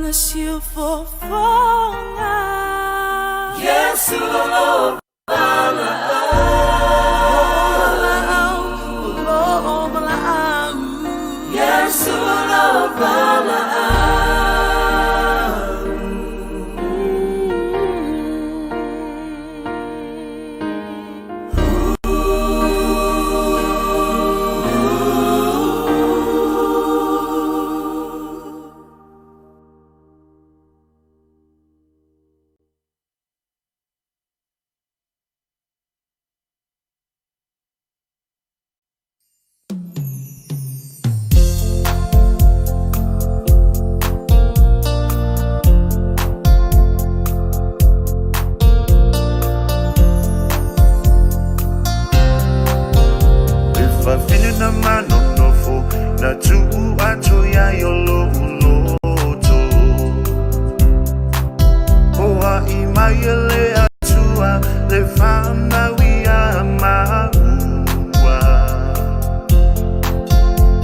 Mana si fofoga. Yesu lo Valaau, o valaau. Yesu lo valaau. Le fafine manonofo na tuu atu ia i o lou loto. Oa i mai e le Atua le whanau ia maua.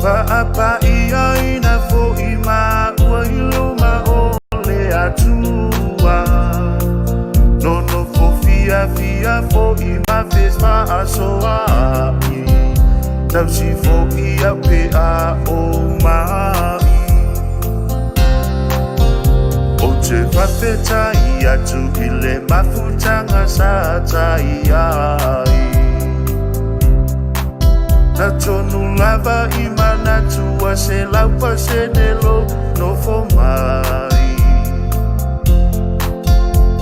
Paapa ia ina fo i maua i luma o le Atua. Nono fo fia fia fo i ma fes ma asoa i. Tausi fo i au pe a o mai. O te whawhetai atu i le mafutanga sa tai ai. Na tonu lava i manatua se laupa se nelo nofo mai.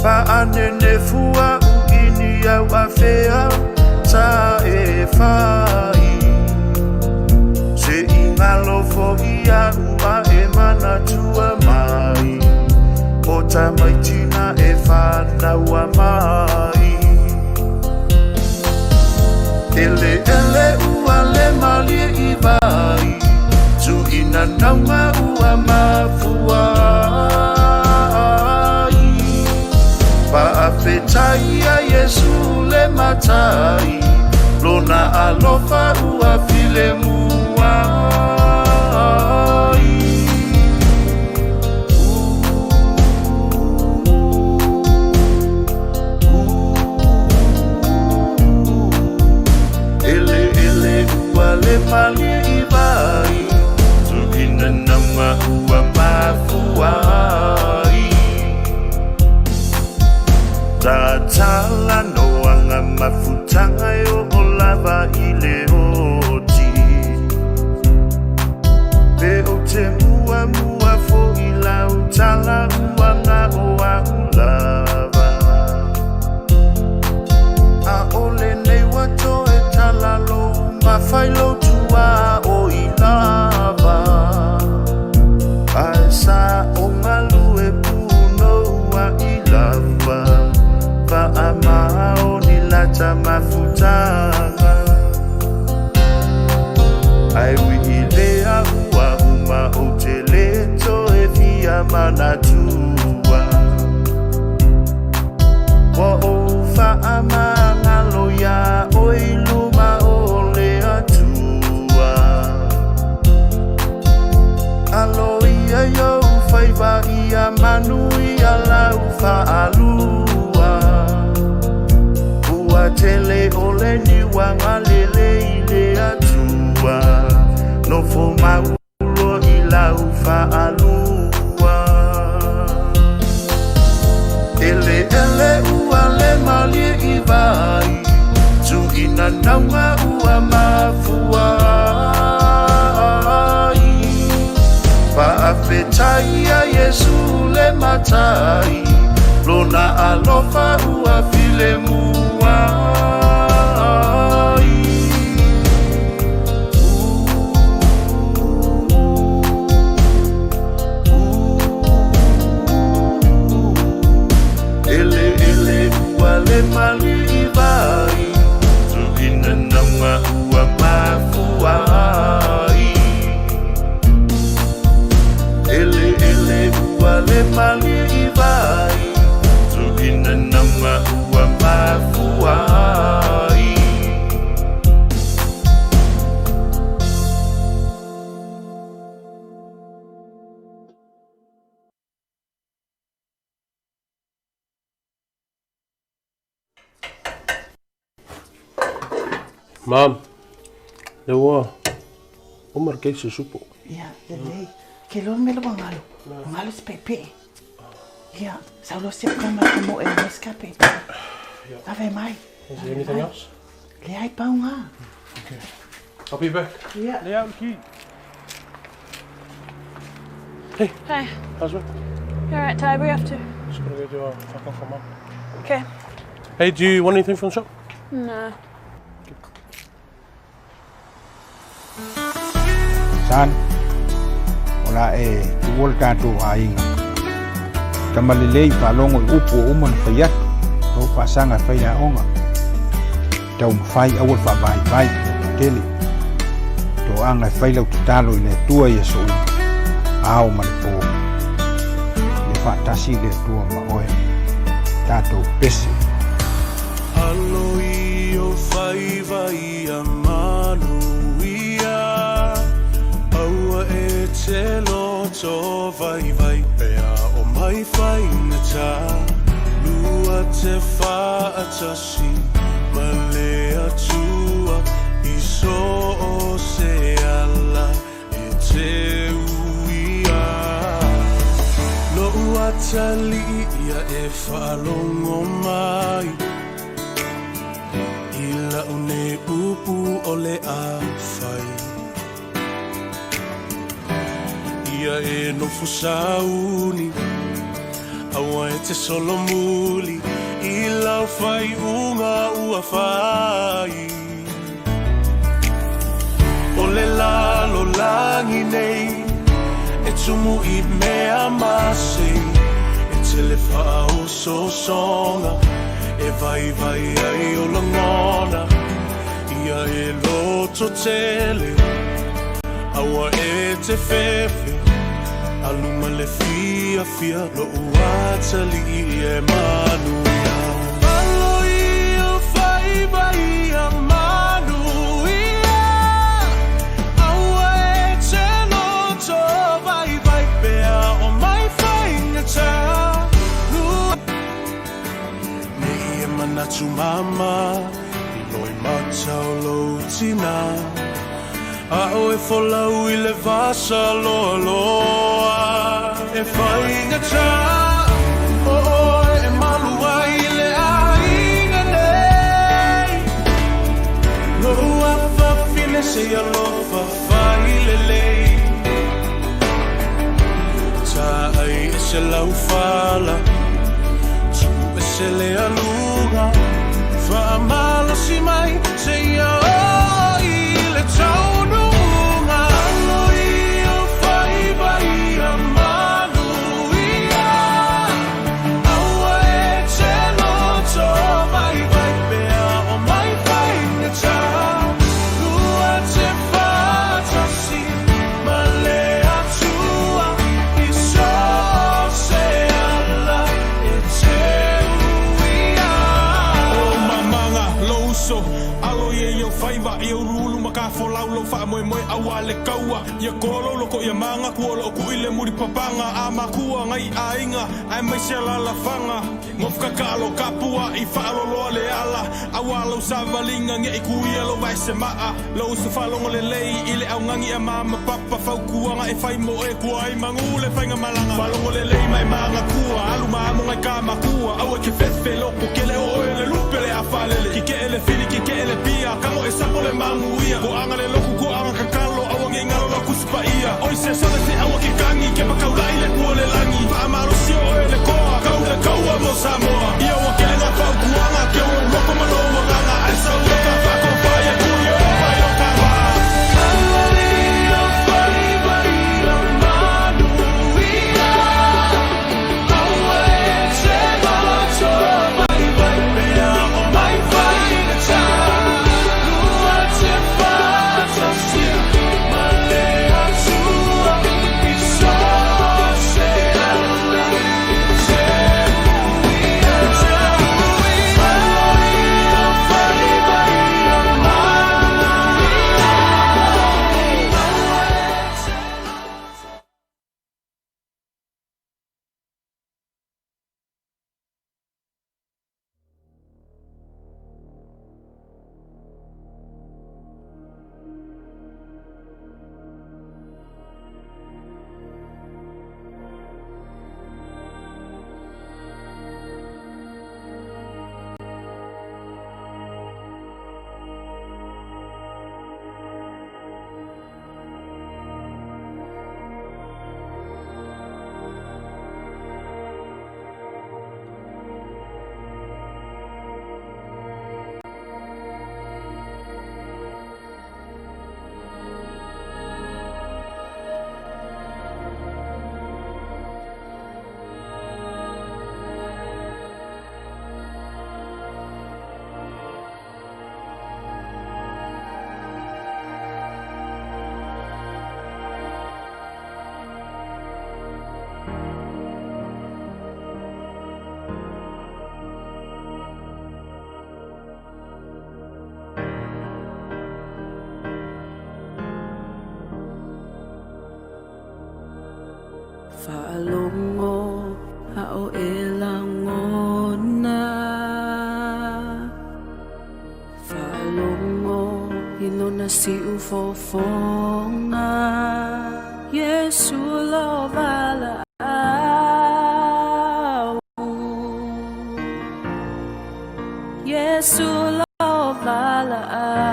Whaanene fua u ini au a whea ta e whai. Se i ngalo fo ia ua e manatua mai. O ta maitina e whānaua mai. Ele ele ua le malie i vai. Tu ina naunga ua mafua ai. Faafetai ia Iesu le matai. Lona alofa ua filemu ai. Ele ele ua le malie i vai. Tuina naunga ua mafua ai. Tatala noanga mafutanga e o o lava i le oti. Pe o te mua mua fo i lau tala ua nga o a ulava. A o le nei wato e tala lo mawhai lo tua o i lava. Ai sa o ngalu e puno ua i lava. Fa a mao ni lata mafutanga. Ai ui i lea ua uma o te leto e fia manatua. Wa o whaamangalo ia o i luma o le Atua. Alo ia iau whaiva ia manu ia lau whaalua. Ua tele o le niwanga lele i le Atua. Nofo maulo i lau whaalua. Ele ele ua le malie i vai. Tu ina naunga ua mafua ai. Faafetai ia Iesu le matai. Lona alofa ua filemu ai. Ele ele ua le malie i vai. Tu ina naunga ua mafua ai. Ele ele ua le malie i vai. Tu ina Mom, lea ua uma le case supo. Ia, lelei. Ke loa le mea la ua galo. Ua galo se peepee. Ia, sau loa siap ka ma mo e mas ka peepee. Lave mai. Is there anything else? Leai pau ngā. Okay. I'll be back. Ia. Lea au ki. Hey. Hey. How's work? You alright, Ty? Where you off to? Just gotta go do a fuck off for mum. Okay. Hey, do you want anything from the shop? No. Son, o le a e tuua le tatou aiga. Tama lelei faalogo i upu ua uma ona fai atu, lou faasaga e fai le aoga. Taumafai aua le faavaivai i le tele. Toaga e fai lau tatalo i le Atua i aso uma, ao ma le po. Ia faatasi le Atua ma oe. Tatou pese. Alo i o faiva ia manuia Aua e te loto vaivai Pea o mai faigata Lua te faatasi Ma le Atua I so o se ala e te uia Lo'u atalii ia e faalogo mai I la'u nei upu o le a fai Ia e nofo sauni Aua e te solomuli I lau faaiuga ua fai O le lalolagi nei E tumu i mea masei E tele faaosoosoga E vaivai ai o lagona Ia e loto tele Aua e te fefe Alu ma le fiafia Lo'u atalii e manuia Alo i o faiva ia manuia Aua e te loto vaivai Pea o mai faigata Ne i e manatu mama I loimata o lou tina A o e folau i le vasa loaloa E faigata o oe e malu ai i le aiga nei Lou afafine se i alofa fai lelei Taai ese lau fala Tuu ese le aluga Faamalosi mai seia oo i le taunuuga Alo i ou faiva ia manuia Aua e te loto vaivai Pea o mai faigata Lua te faatasi ma le Atua I so o se ala e te uia. O mamaga, lou uso, alo ia i ou faiva, ia uluulu ma ka folau lou faamoemoe auā le kaua, ia kolo loko ia maga kua loo kui le muli papaga a makua ngai aiga aemaise alaalafaga gofakakalo kapua i faaloloa le ala auā lau savaliga nge'i kuia lou vaese maa lou uso faalogo lelei i le augani a ma ma papa fautuaga e fai mo e kua ai magu le faiga malaga faalogo lelei ma e maga kua alu ma amo ngai ka makua aua e ke fefe loko kele o oe le lupe le a faalele kike'e le fili kike'e le pia kago e sapo le maguia koaga le loku koaga kakalo aua nei galo lau Tusi Paia oi se sole te aua ke kagi ke makaula'i le pua le lagi faamalosi o oe le koa kau le kaua mo Samoa ia ua kele nga fautuaga ke o lou loko ma lou agaga ae sau ia ka faakopa ia kui o vai o ka va. Ilana siufofoga Iesu lo valaau Iesu lo valaau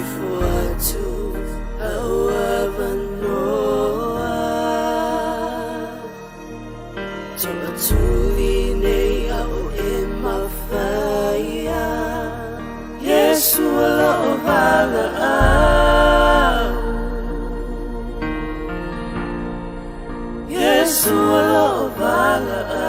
Ifo atu au avanoa Toʻatuli nei aʻo e mafaia Iesu o loʻo valaau Iesu o loʻo valaau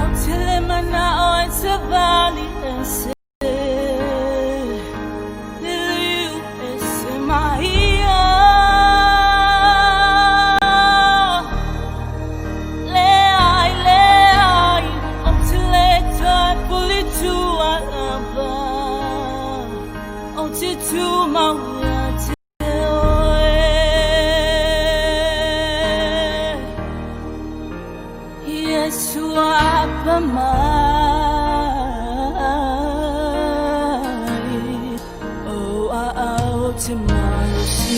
Ou te le manaʻo e savali ese Liliu ese mai ia Leai, leai, ou te le toe pulitua lava Ou te tumau ia te oe Iesu apa mai O aao te malosi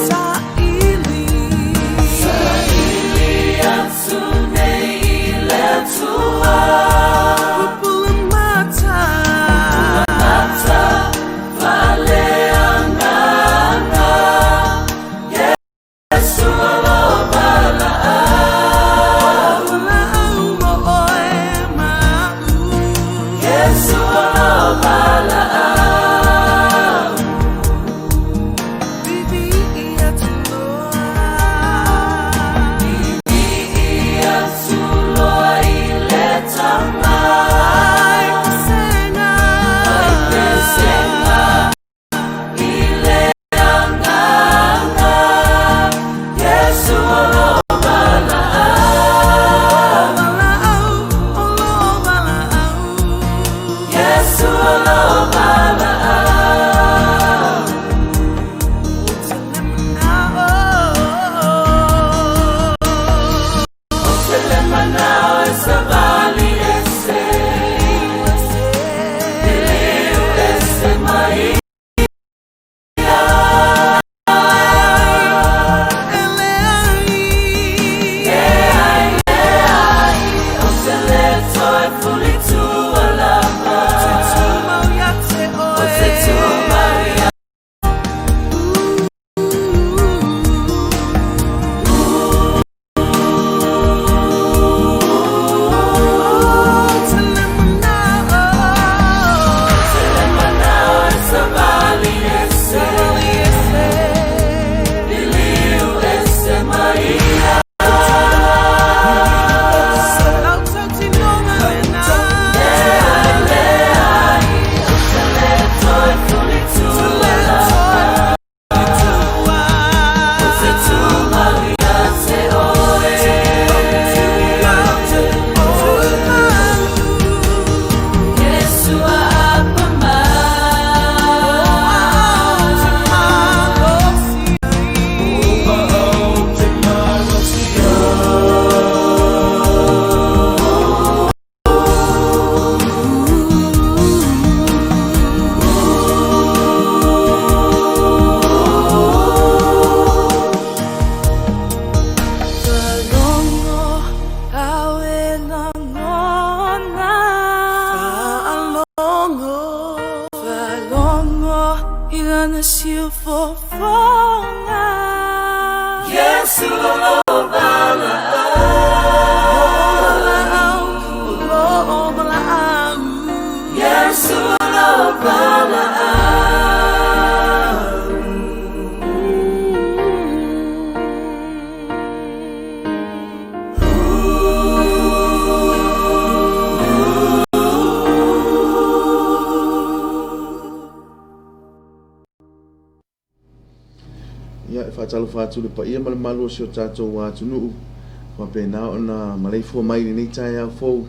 Saʻili Saʻili atu nei i le Atua Pupula mata Mata faaleagaga Iesu o lo valaau Valaau mo oe ma'u Iesu o lo valaau Vivi'i atu loa Vivi'i atu loa i le Tama Ai pesega Ai pesega i le Agaga Iesu o lo valaau Valaau, o lo valaau Iesu o lo valaau Ou te le manaʻo Ou te le manaʻo e savali ese Liliu ese mai ia E leai Leai, leai, ou te le toe pulitua lava Te tumau ia te Ou oe te tumau ia Ou te le manaʻo Te le manaʻo e savali ese Savali ese Liliu ese mai ia Lau tautinoga lena Leai, leai, ou te le toe pulitua lava Ou te tumau ia te oe Iesu aapa mai Ou te malosi Faalogo au e lagona Faalogo Faalogo i lana siufofoga Iesu o lo valaau Valaau, o lo valaau Iesu o lo valaau Ia, e faatalofa atu i le paia ma le mamalu o si o tatou atunuu, faapena ona maleifua mai i lenei taeao fou,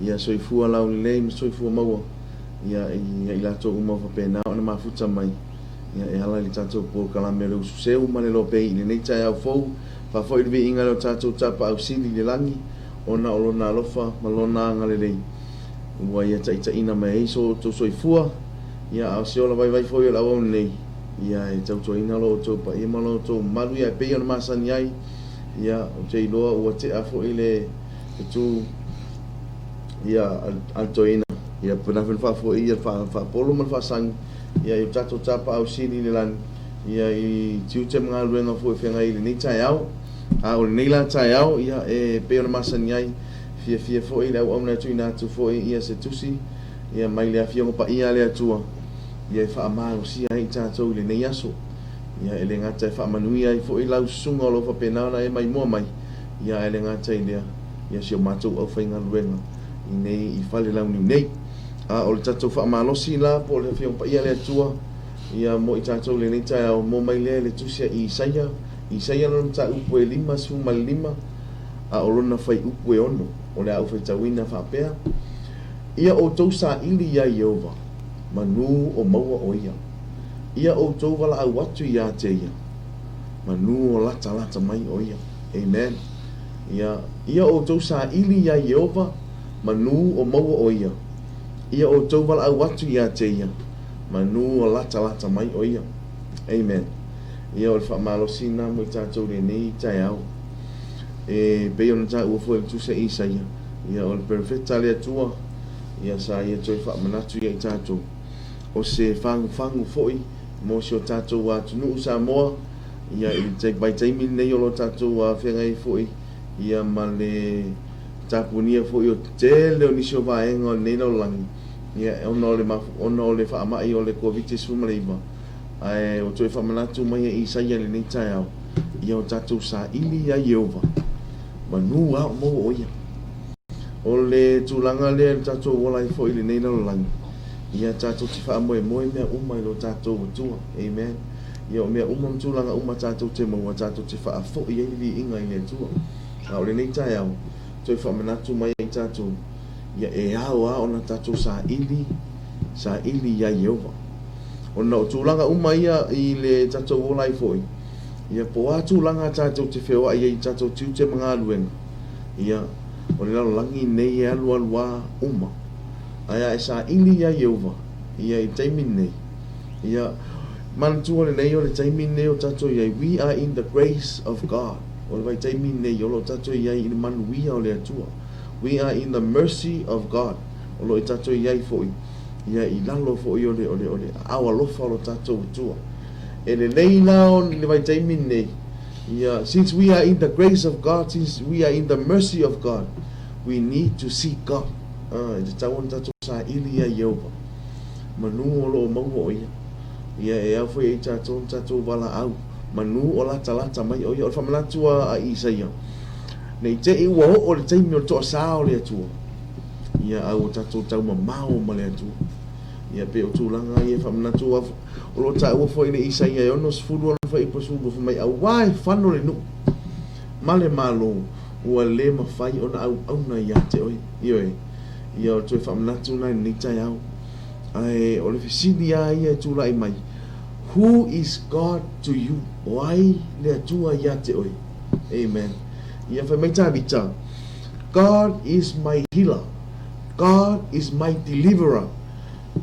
ia soifua laulelei ma soifua maua, ia, ia i latou uma o faapena ona mafuta mai, ia, e ala i le tatou polokalame o le Usu Seu ma le Lopei i lenei taeao fou, faafoi le viiga i lo tatou Tapaau Sili i le lagi, ona o Lona alofa ma Lona agalelei ua Ia taitaiina mai ai so outou soifua, ia, a o se ola vaivai foi o le auauna nei, ia, e tautuaina lo outou paia ma lo outou mamalu, ia, e pei ona masani ai, ia, ou te iloa ua tea foi le fetu, ia, a le toeaina, ia, pena foi na faafoi ia le faapolo ma le faasagi, ia, i o tatou Tapaau Sili i le lagi, ia, i tiute ma galuega foi e feagai i lenei taeao. A o lenei la taeao, ia, e pei ona masani ai, fiafia foi le auauna e tuuina atu foi ia se tusi, ia, mai le Afioga Paia a le Atua, ia, e faamalosia ai i tatou i lenei aso. Ia, e le gata e faamanuia ai foi lau susuga o lo o faapena ona e maimoa mai, ia, ae le gata i lea, ia, si o matou aufaigaluega i nei i Falelauniu nei. A o le tatou faamalosi la po o le Afioga Paia a le Atua, ia, mo i tatou i lenei taeao, mo mai lea i le tusi a Isaia, Isaia lona mataupu e 55, a o lona fuaiupu e 6, o le a ou faitauina faapea, Ia outou saili iā Ieova, manū o maua ʻo ia. Ia outou walaʻau atu iā te ia, manū o latalata mai ʻo ia. Amen. Ia, ia outou saili iā Ieova, manū o maua ʻo ia. Ia outou walaʻau atu iā te ia, manū o latalata mai ʻo ia. Amen. Ia o le faamalosi lena mo i tatou i lenei taeao. E pei ona taua foi e le Tusi a Isaia, ia o le perofeta a le Atua, ia sa ia toe faamanatu ia i tatou, o se fagufagu foi mo si o tatou atunuu Samoa, ia i le vaitaimi lenei o lo tatou feagai ai foi ia ma le tapunia foi o tele o nisi o vaega o lenei lalolagi, ia ona o le ona o le faamai o le Koviti-19. Ae ua toe faamanatu mai e Isaia i lenei taeao, ia o tatou saili iā Ieova, manu a o maua ʻo ia. O le tulaga lea i le tatou ola ai foi i lenei lalolagi, ia tatou te faamoemoe mea uma i lo tatou Atua. Amen. Ia o mea uma ma tulaga uma tatou te maua, tatou te faafoi ai le viiga i le Atua. A o lenei taeao, toe faamanatu mai ai tatou, ia e ao lava ona tatou saili, saili iā Ieova. Ona o tulaga uma ia i le tatou ola ai foi, ia po o a tulaga tatou te feoai ai i tatou tiute ma galuega, ia, o le lalolagi lenei e alualu lava uma. Ae a e saili iā Ieova, ia i le taimi lenei, ia, manatua lelei o le taimi lenei o tatou i ai, we are in the grace of God. O le vaitaimi lenei o lo o tatou i ai i le manuia o le Atua. We are in the mercy of God. O lo o tatou i ai foi ia i lalo foi o le, o le, o le aao alofa o lo tatou Atua. E lelei la o le vaitaimi lenei, ia, since we are in the grace of God, since we are in the mercy of God, we need to seek God. Ah, e tatau ona tatou saili ia Ieova. Manu o lo o maua o ia. Ia e ao foi e i tatou ona tatou valaau. Manu o latalata mai o ia. O le faamanatu a Isaia, ne i te i ua oo le taimi o le toasā o le Atua. Ia a ua tatou taumamao ma le Atua. Ia pei o tulaga ia e faamanatu a o lo o taua foi i le Isaia e 60 lona fuaiupu 12 fai mai, Auā e fano le nuu ma le Malo ua le mafai ona auauna ia te oe. Ioe. Ia o le toe faamanatu lena i lenei taeao. Ae o le fesili lava ia e tulai mai, Who is God to you? O ai le Atua ia te oe? Amen. Ia fai mai Tavita, God is my healer, God is my deliverer,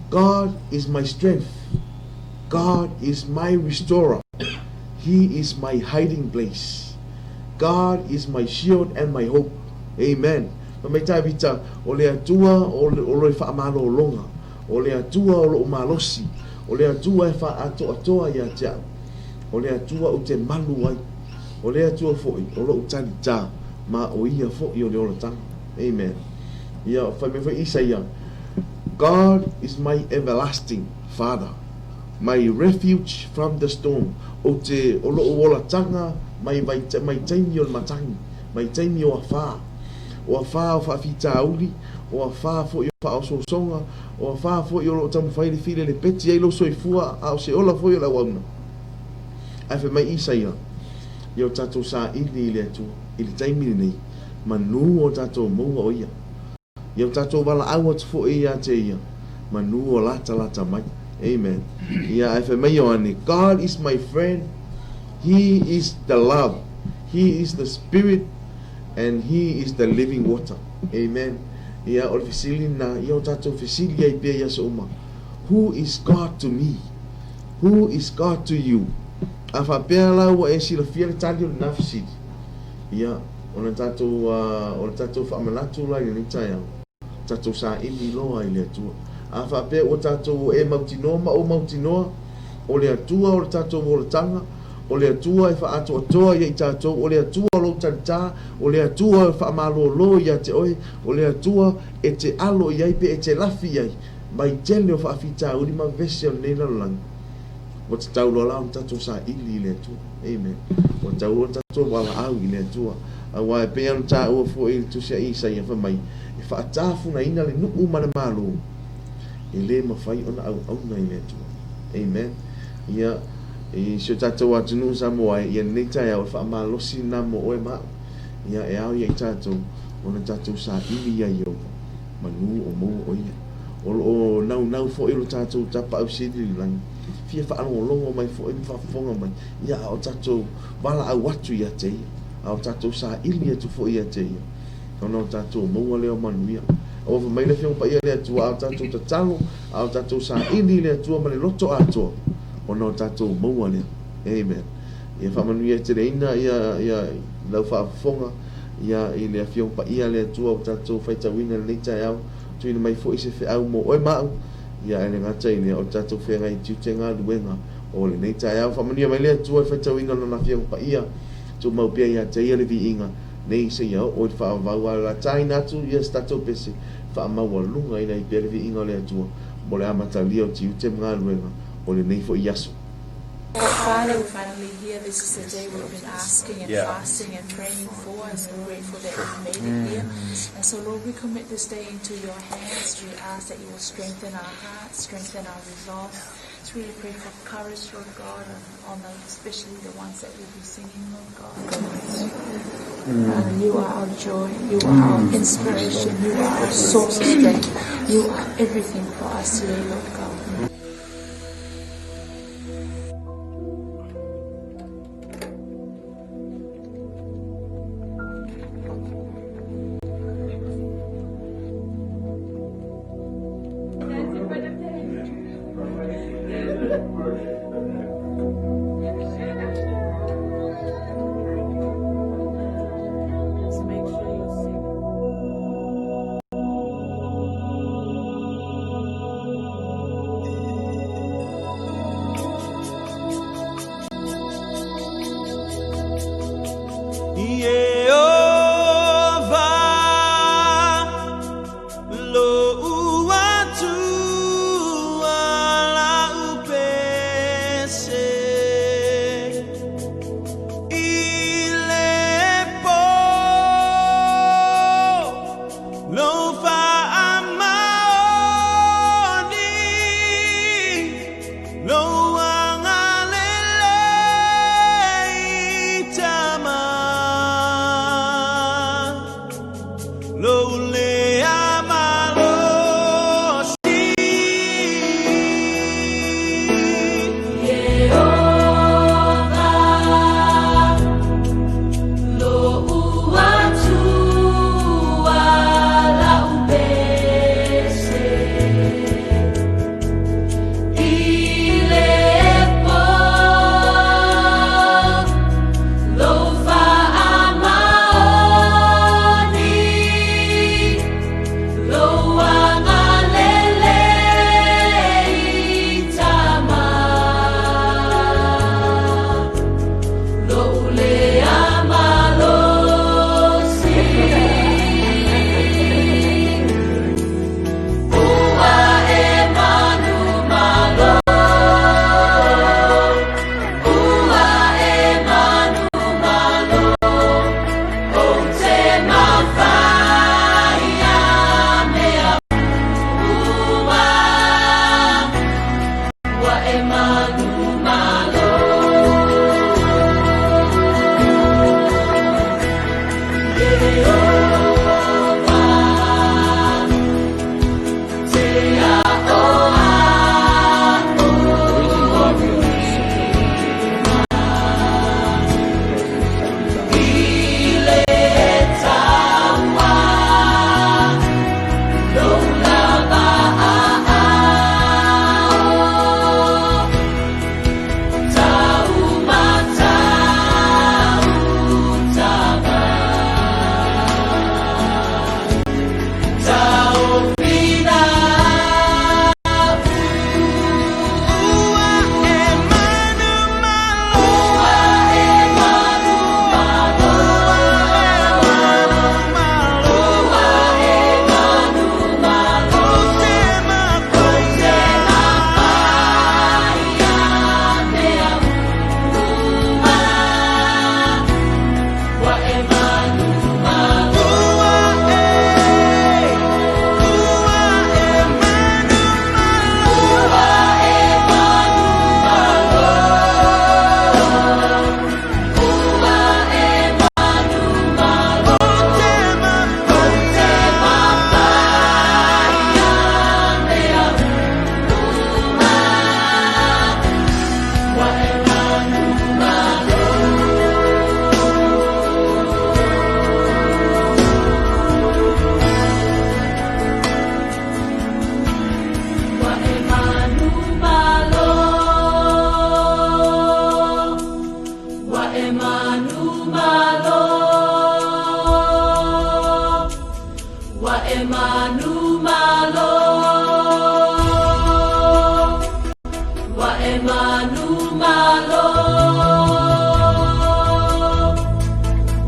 God is my strength, God is my restorer, He is my hiding place, God is my shield and my hope. Amen. Fai mai Tavita, O le Atua o le faamalologa, o le Atua o lou malosi, o le Atua e faaatoatoa ia te au, o le Atua ou te malu ai, o le Atua foi o lou talitā, ma o ia foi o le olataga. Amen. Ia, fai mai foi Isaia, God is my everlasting Father, my refuge from the storm. Ou te, o lou olataga mai, mai, mai taimi o le matagi, mai taimi o afā, o afā o faafitauli, o afā foi o faaosoosoga, o afā foi o loo taumafai le file le peti ai lou soifua, a o se ola foi o le auauna. Ae fai mai Isaia, Ia o tatou saili i le Atua i le taimi lenei, manu o tatou maua o Ia. Ia o tatou valaau atu foi ia te Ia, manu o latalata mai. Amen. Ia, ae fai mai Ioane, God is my friend, He is the love, He is the spirit, and He is the living water. Amen. Ia, o le fesili lena, ia o tatou fesili ai pea i aso uma, Who is God to me? Who is God to you? A faapea la ua e silafia le tali o lena fesili, ia, ona tatou, o le tatou faamanatu la i lenei taeao, tatou saili loa i le Atua. A faapea ua tatou e mautinoa ma ou mautinoa, o le Atua o le tatou olataga, o le Atua e faaatoatoa ia i tatou, o le Atua o lou talitā, o le Atua e faamalōlō ia te oe, o le Atua e te alo i ai pe e te lafi i ai, mai tele o faafitauli ma vevesi o lenei lalolagi, ua tatau loa la ona tatou saili i le Atua. Amen. Ua tatau loa ona tatou valaau i le Atua. Aua e pei ona taua foi i le Tusi a Isaia fai mai, e faatafunaina le nuu ma le malo, e le mafai ona auauna i le Atua. Amen. Ia, i si o tatou atunuu Samoa e, ia lenei taeao e faamalosi lena mo oe ma au. Ia, e ao ia i tatou ona tatou saili ia Ieova, manu o maua o ia. O lo o naunau foi lo tatou Tapaau Sili i le lagi, fia faalogologo mai foi ma faafofoga mai, ia a o tatou valaau atu ia te ia, a o tatou saili atu foi ia te ia, ona o tatou maua lea o manuia. Aua fai mai le Afioga Paia i le Atua, a o tatou tatalo, a o tatou saili i le Atua ma le loto atoa, ona o tatou maua lea. Amen. Ia faamanuia teleina ia, ia lau faafofoga, ia i le Afioga Paia a le Atua ua tatou faitauina i lenei taeao, tuuina mai foi se feau mo oe ma au, ia ae le gata i lea, o le tatou feagai tiute galuega o lenei taeao. Faamanuia mai le Atua i le faitauina o Lana Afioga Paia, tumau pea ia te Ia le viiga, nei seia oo i le faavavau a lataina atu ia se tatou pese, faamaualugaina ai pea le viiga o le Atua mo le amatalia o tiute ma galuega o lenei foi aso. Father, we're finally here. This is the day we've been asking and yeah. fasting and praying for, and so grateful that we've made it here. And so, Lord, we commit this day into your hands. We ask that you will strengthen our hearts, strengthen our resolve. So we pray for courage, Lord God, on, on the, especially the ones that will be singing, Lord God. Mm. you are our joy, you are our mm. inspiration, you are our source of strength, you are everything for us today, Lord God. Ua e manumalo. Ua e manumalo. Ua e manumalo.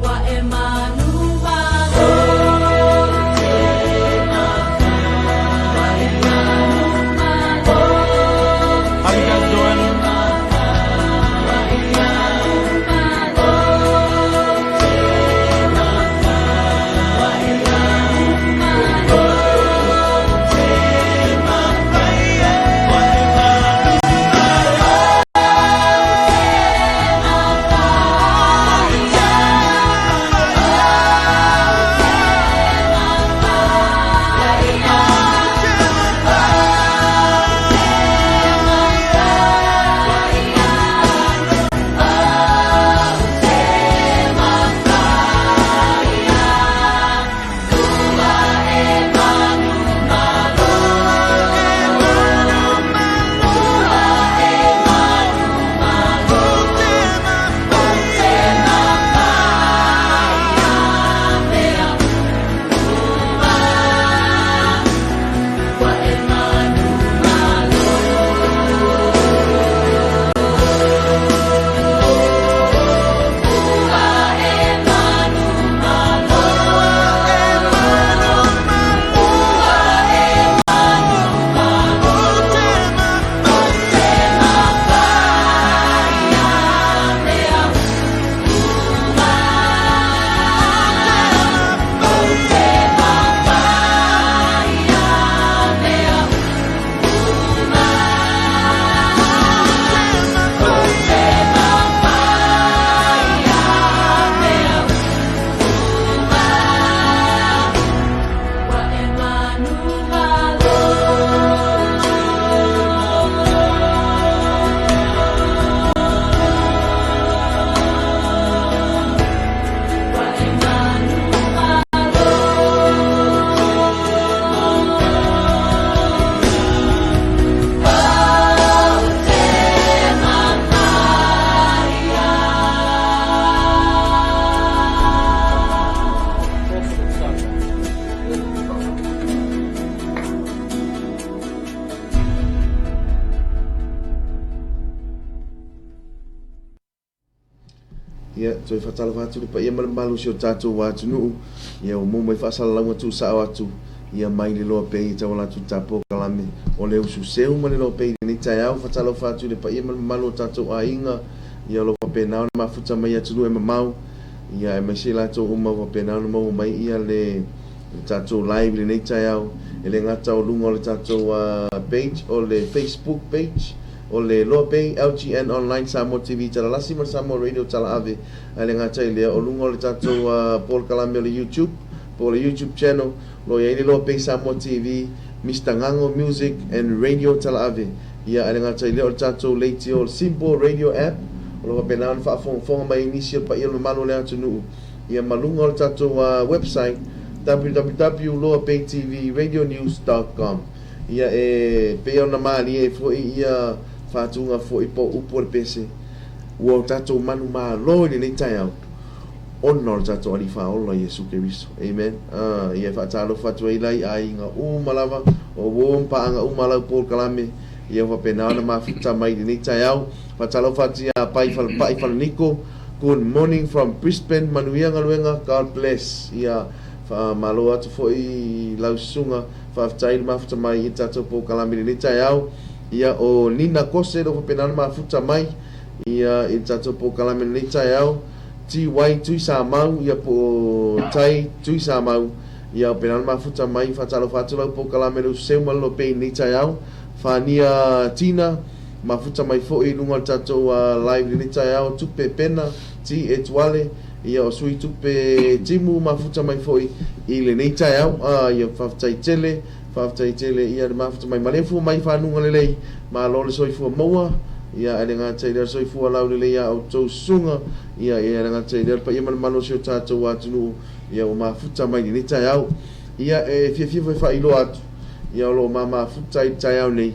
Ua e manumalo. Ua e manumalo. How you guys doing? Ua e manumalo. Ua e manumalo. O te mapaia. Ia, toe faatalofa atu i le paia ma le mamalu o si o tatou atunuu, ia ua maua mai faasalalauga tuusao atu, ia mai le loa pei e tauala atu i le tapo kalame o le usu seu ma le loa pei i lenei taeao. Faatalofa atu i le paia ma le mamalu o tatou aiga, ia o lo o faapena ona mafuta mai i atunuu e mamao, ia aemaise i latou uma ua faapena ona maua mai ia le tatou live i lenei taeao, e le gata o luga o le tatou page o le Facebook page, O le Loa Bay, LGN Online, Samoa TV Talalasi ma le Samoa Radio Talaave. Ae le gata i lea, o luga o le tatou polokalame o le YouTube, po o le YouTube channel, o lo o i ai le Loa Bay Samoa TV, Mister Gago Music and Radio Talaave. Ia, ae le gata i lea, o le tatou leitio o le Simple Radio App, o lo o faapena ona faafogafoga mai ai nisi o le paia o le mamalu o le atunuu, ia ma luga o le tatou website, www.loabaytvradionews.com. Ia e pei ona malie ai foi ia faatuga foi po o upu o le pese, ua o tatou manumalo i lenei taeao ona o le tatou Alii Faaola Iesu Keriso. Amen. Ah, ia e faatalofa atu ai la i aiga uma lava, o uo ma paaga uma a lau polokalame, ia ua faapena ona mafuta mai i lenei taeao. Faatalofa atu ia Pai Falepai Falaniko, good morning from Brisbane, manuia galuega, God bless. Ia faamalo atu foi i lau susuga. Faafetai le mafuta mai i le tatou polokalame i lenei taeao. Ia, o Nina Kose lo faapena ona mafuta mai ia i le tatou polokalame i lenei taeao. TY Tuisamau, ia po o Tai Tuisamau, ia faapena ona mafuta mai. Faatalofa atu lau polokalame le Useu ma le Lopei i lenei taeao. Fania Tina, mafuta mai foi i luga o le tatou live i lenei taeao. Tupe Pena, T Etuale, Ia o Sui Tupe Timu mafuta mai foi i lenei taeao. A ia faafetai tele, faafetai tele ia le mafuta mai ma le fua mai fanuga lelei. Malo le soifua maua. Ia ae le gata i lea le soifua laulelei a outou susuga. Ia ia le gata i lea le paia ma le mamalu o si o tatou atunuu ia ua mafuta mai i lenei taeao. Ia e fiafia foi e faailoa atu ia o lo o ma mafuta i le taeao nei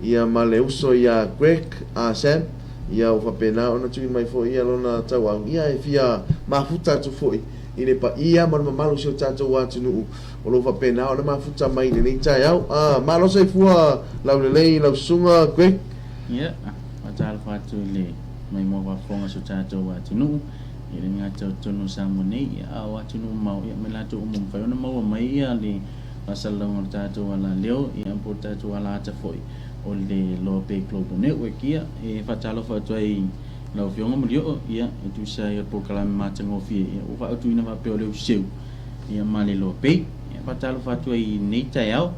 ia ma le uso ia Greg a Sam. Ia ua faapena ona tuuina mai foi ia lona tauau, ia e fia mafuta atu foi i le paia ma le mamalu o si o tatou atunuu o lo o faapena ona mafuta mai i lenei taeao. Ah, malo soifua laulelei i lau susuga Greg. Ia, faatalofa atu i le maimoa faafofoga o si o tatou atunuu, e le gata o totonu o Samoa nei, ia, a o atunuu mamao, ia, ma i latou uma ua mafai ona maua mai ia le faasalalauga o le tatou alaleo, ia, po o le tatou alaata foi o le Loa Bay Global Network. Ia, e faatalofa atu ai i lau Afioga Malioo, ia, e tusa ai o le polokalame matagofie, ia, ua faautuina faapea o le Useu, ia, ma le Loa Bay. Ia, faatalofa atu ai i lenei taeao.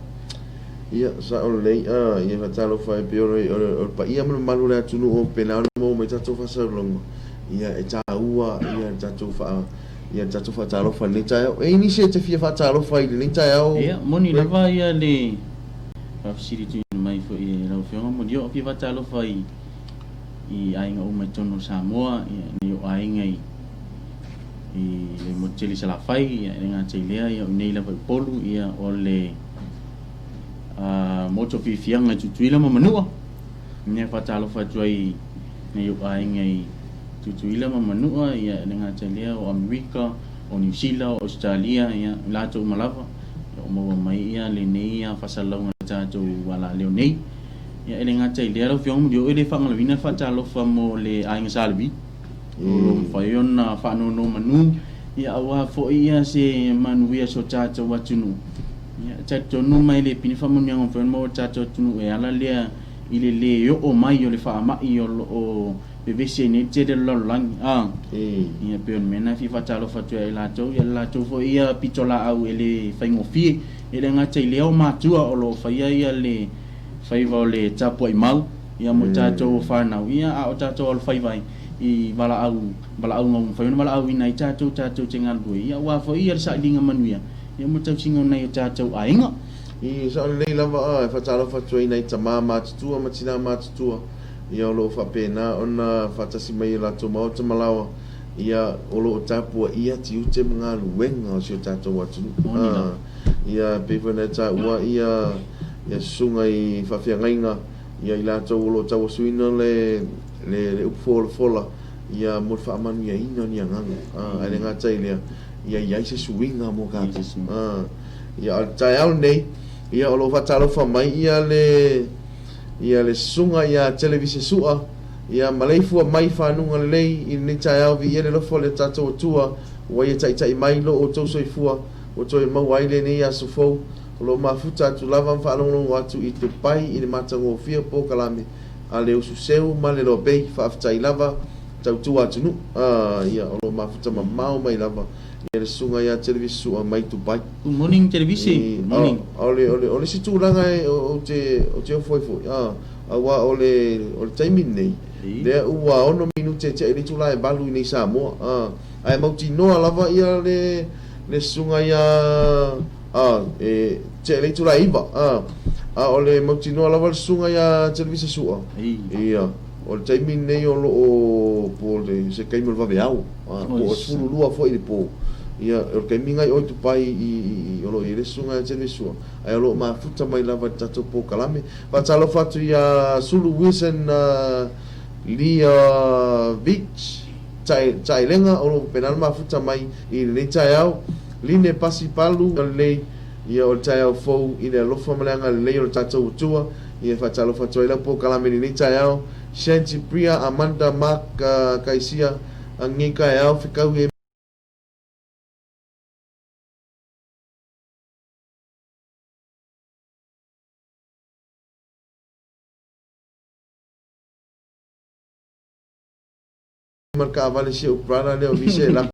Ia, sao lelei, a, ia faatalofa ai pei o le, o le, o le paia ma le mamalu o le atunuu o pena ona maua mai tatou faasalalauga, ia, e taua, ia, le tatou faa, ia, le tatou faatalofa i lenei taeao. E i ai nisi e te fia faatalofa i lenei taeao? Ia, moni lava ia le faafesili tuuina mai foi e lau Afioga Molioo, fia faatalofa i, i aiga uma i totonu o Samoa, ia, nei o aiga i, i le motu tele i Salafai, ia, e le gata i lea, ia, o i nei lava i Upolu, ia, o le motu o Fifiaga i Tutuila ma Manua. Ia, faatalofa atu ai i nai ou aiga i Tutuila ma Manua, ia, e le gata i lea, o Amerika, o Niu Sila, o Ausetalia, ia, i latou uma lava, ia, o maua mai ia lenei faasalalauga i le tatou alaleo nei. Ia, e le gata i lea lau Afioga Mulioo, e le faagaloina le faatalofa mo le aiga Sa Levi, o lo o mafai ona faanonomanu, ia, aua foi ia se manuia o si o tatou atunuu. Ia, e talitonu mai le pine faamanuiaga o mafai ona maua e le tatou atunuu e ala lea i le lē oo mai o le faamai o lo o vevesi ai nei le tele o le lalolagi. A, ia, pei o le mea lena e fia faatalofa atu ai ia i latou, ia le latou foi ia pitolaau e le faigofie. E le gata i lea o matua o lo o faia ia le faiva o le tapuai mau, ia mo tatou o fanau, ia a o tatou alofaiva ai i valaau, valaauga ua mafai ona valaauina ai tatou, tatou te galulue, ia aua foi ia le sailiga manuia. Ia mo le tausiga o nai o tatou aiga. I sao lelei lava a e faatalofa atu ai nai tama matutua ma tina matutua, ia o lo o faapena ona faatasi mai i o latou maota ma laoa, ia o lo o tapuaia tiute ma galuega o si o tatou atunuu. Moni lava. Ia e pei foi ona e taua ia ia susuga i faafeagaiga, ia i latou o lo o tauasuina le le le upu folafola, ia mo le faamanuiaina o ni agaga, ae le gata i lea, ia i ai se suiga mo tatou. Ia, a o le taeao lenei, ia, o lo o faatalofa mai ia le, ia le susuga ia Televise Sua, ia maleifua mai i fanuga lelei i lenei taeao, viia le alofa o le tatou Atua, ua ia taitai mai lo outou soifua, ua toe maua ai lenei aso fou, o lo o mafuta atu lava ma faalogologo atu i Dubai i le matagofie o polokalame a le usu seu ma le Lobei, faafetai lava. Tautua atunuu, a, ia, o lo o mafuta mamao mai lava ia le susuga ia Televise Sua mai Dubai. Good morning Televise, good morning. A, o le, o le, o le isi tulaga e, ou te, ou te ofo ai foi, a, aua o le, o le taimi lenei, lea ua 6 minute e tea i le itula e 8 i nei Samoa, a, ae mautinoa lava ia le, le susuga ia, a, e tea i le itula e 9, a, a o le mautinoa lava le susuga ia Televise Sua, ia. O le taimi lenei o lo o po o le se taimi o le vaveao, po o 12 foi i le po. Ia, o le taimi na i o i Dubai i, i, o lo o i ai le susuga ia Telesua, ae o lo o mafuta mai lava i le tatou polokalame. Faatalofa atu ia Sulu Wilson uh, Lia Beach, Taelega, o lo o faapena ona mafuta mai i lenei taeao. Line Pasi Palu, lelei, ia o le taeao fou i le alofa ma le agalelei o le tatou Atua. Ia faatalofa atu ai lau polokalame i lenei taeao. Shanti Priya Amanda Mark Kaisia lenei taeao fekau e ma le taavale si ou brother lea o Vise e lako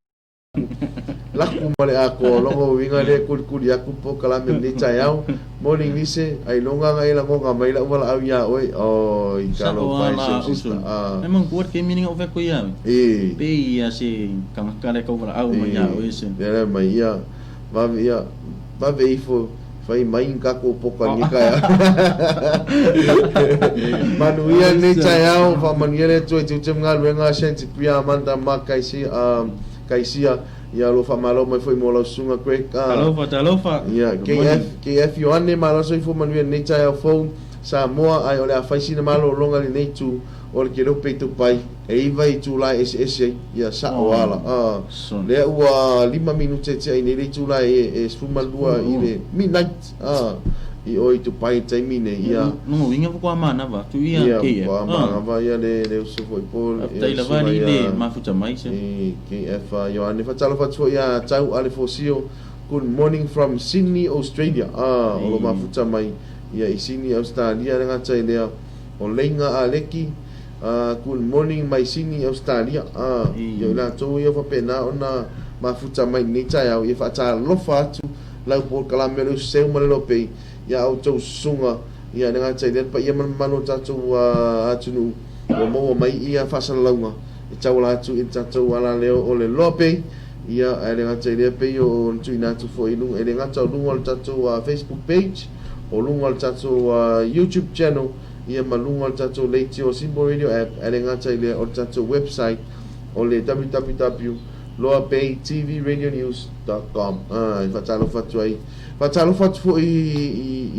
Laku ma le atoa, o lona uiga lea e kulikuli atu le polokalame i lenei taeao. Morning Lise, ailoga na e lagona mai lau valaau iā oe. Oi, Sao talofa a e la si ou uso. sister. Ah. Ai manatua le taimi lenei na ou fai atu ai ia oe. E. Pe ia se tagata lea e tau valaau mai E. ia oe se. Lea la mai ia, vave ia, vave ifo fai mai ni tatou poka i lenei taeao. Manuia lenei taeao, faamanuia le Atua i tiute ma galuega a Shanti Priya Amanda Mark Kaisia, Kaisia, ia o lo o faamalo mai foi mo lau susuga Greg. Talofa, talofa. Ia, Good morning. KF, KF Ioane, malo soifua manuia i lenei taeao fou, Samoa, ae o le a fai sina malologa i lenei itu. O le kelo pe Dubai e 9 itula e eseese ai ia sa'o ala a lea ua 5 minute e tea i nei le itula e 12 i le midnight a i o i Dubai i le taimi nei ia. Lona uiga faatoa manava atu ia KF. Ia faatoa manava ia le uso foi po Faafetai lava alii le mafuta mai se. KF Ioane faatalofa atu foi ia Tau Alefosio good morning from Sydney Australia a o lo mafuta mai ia i Sydney Australia le gata i lea O Leiga Aleki, Good morning mai Sydney Australia. Ia o i latou ia ua faapena ona mafuta mai i lenei taeao, ia faatalofa atu lau polokalame o le Useu ma le Lopei ia a outou susuga, ia le gata i lea le paia ma le mamalu o le tatou atunuu ua maua mai ia faasalalauga e tauala atu i le tatou alaleo o le Loapei, ia ae le gata i lea pei ona tuuina atu foi i luga, e le gata o luga o le tatou Facebook page, o luga o le tatou YouTube channel, ia ma luga o le tatou leitio Simple Radio app, ae le gata i lea o le tatou website o le www.loabaytvradionews.com. E faatalofa atu ai, faatalofa atu foi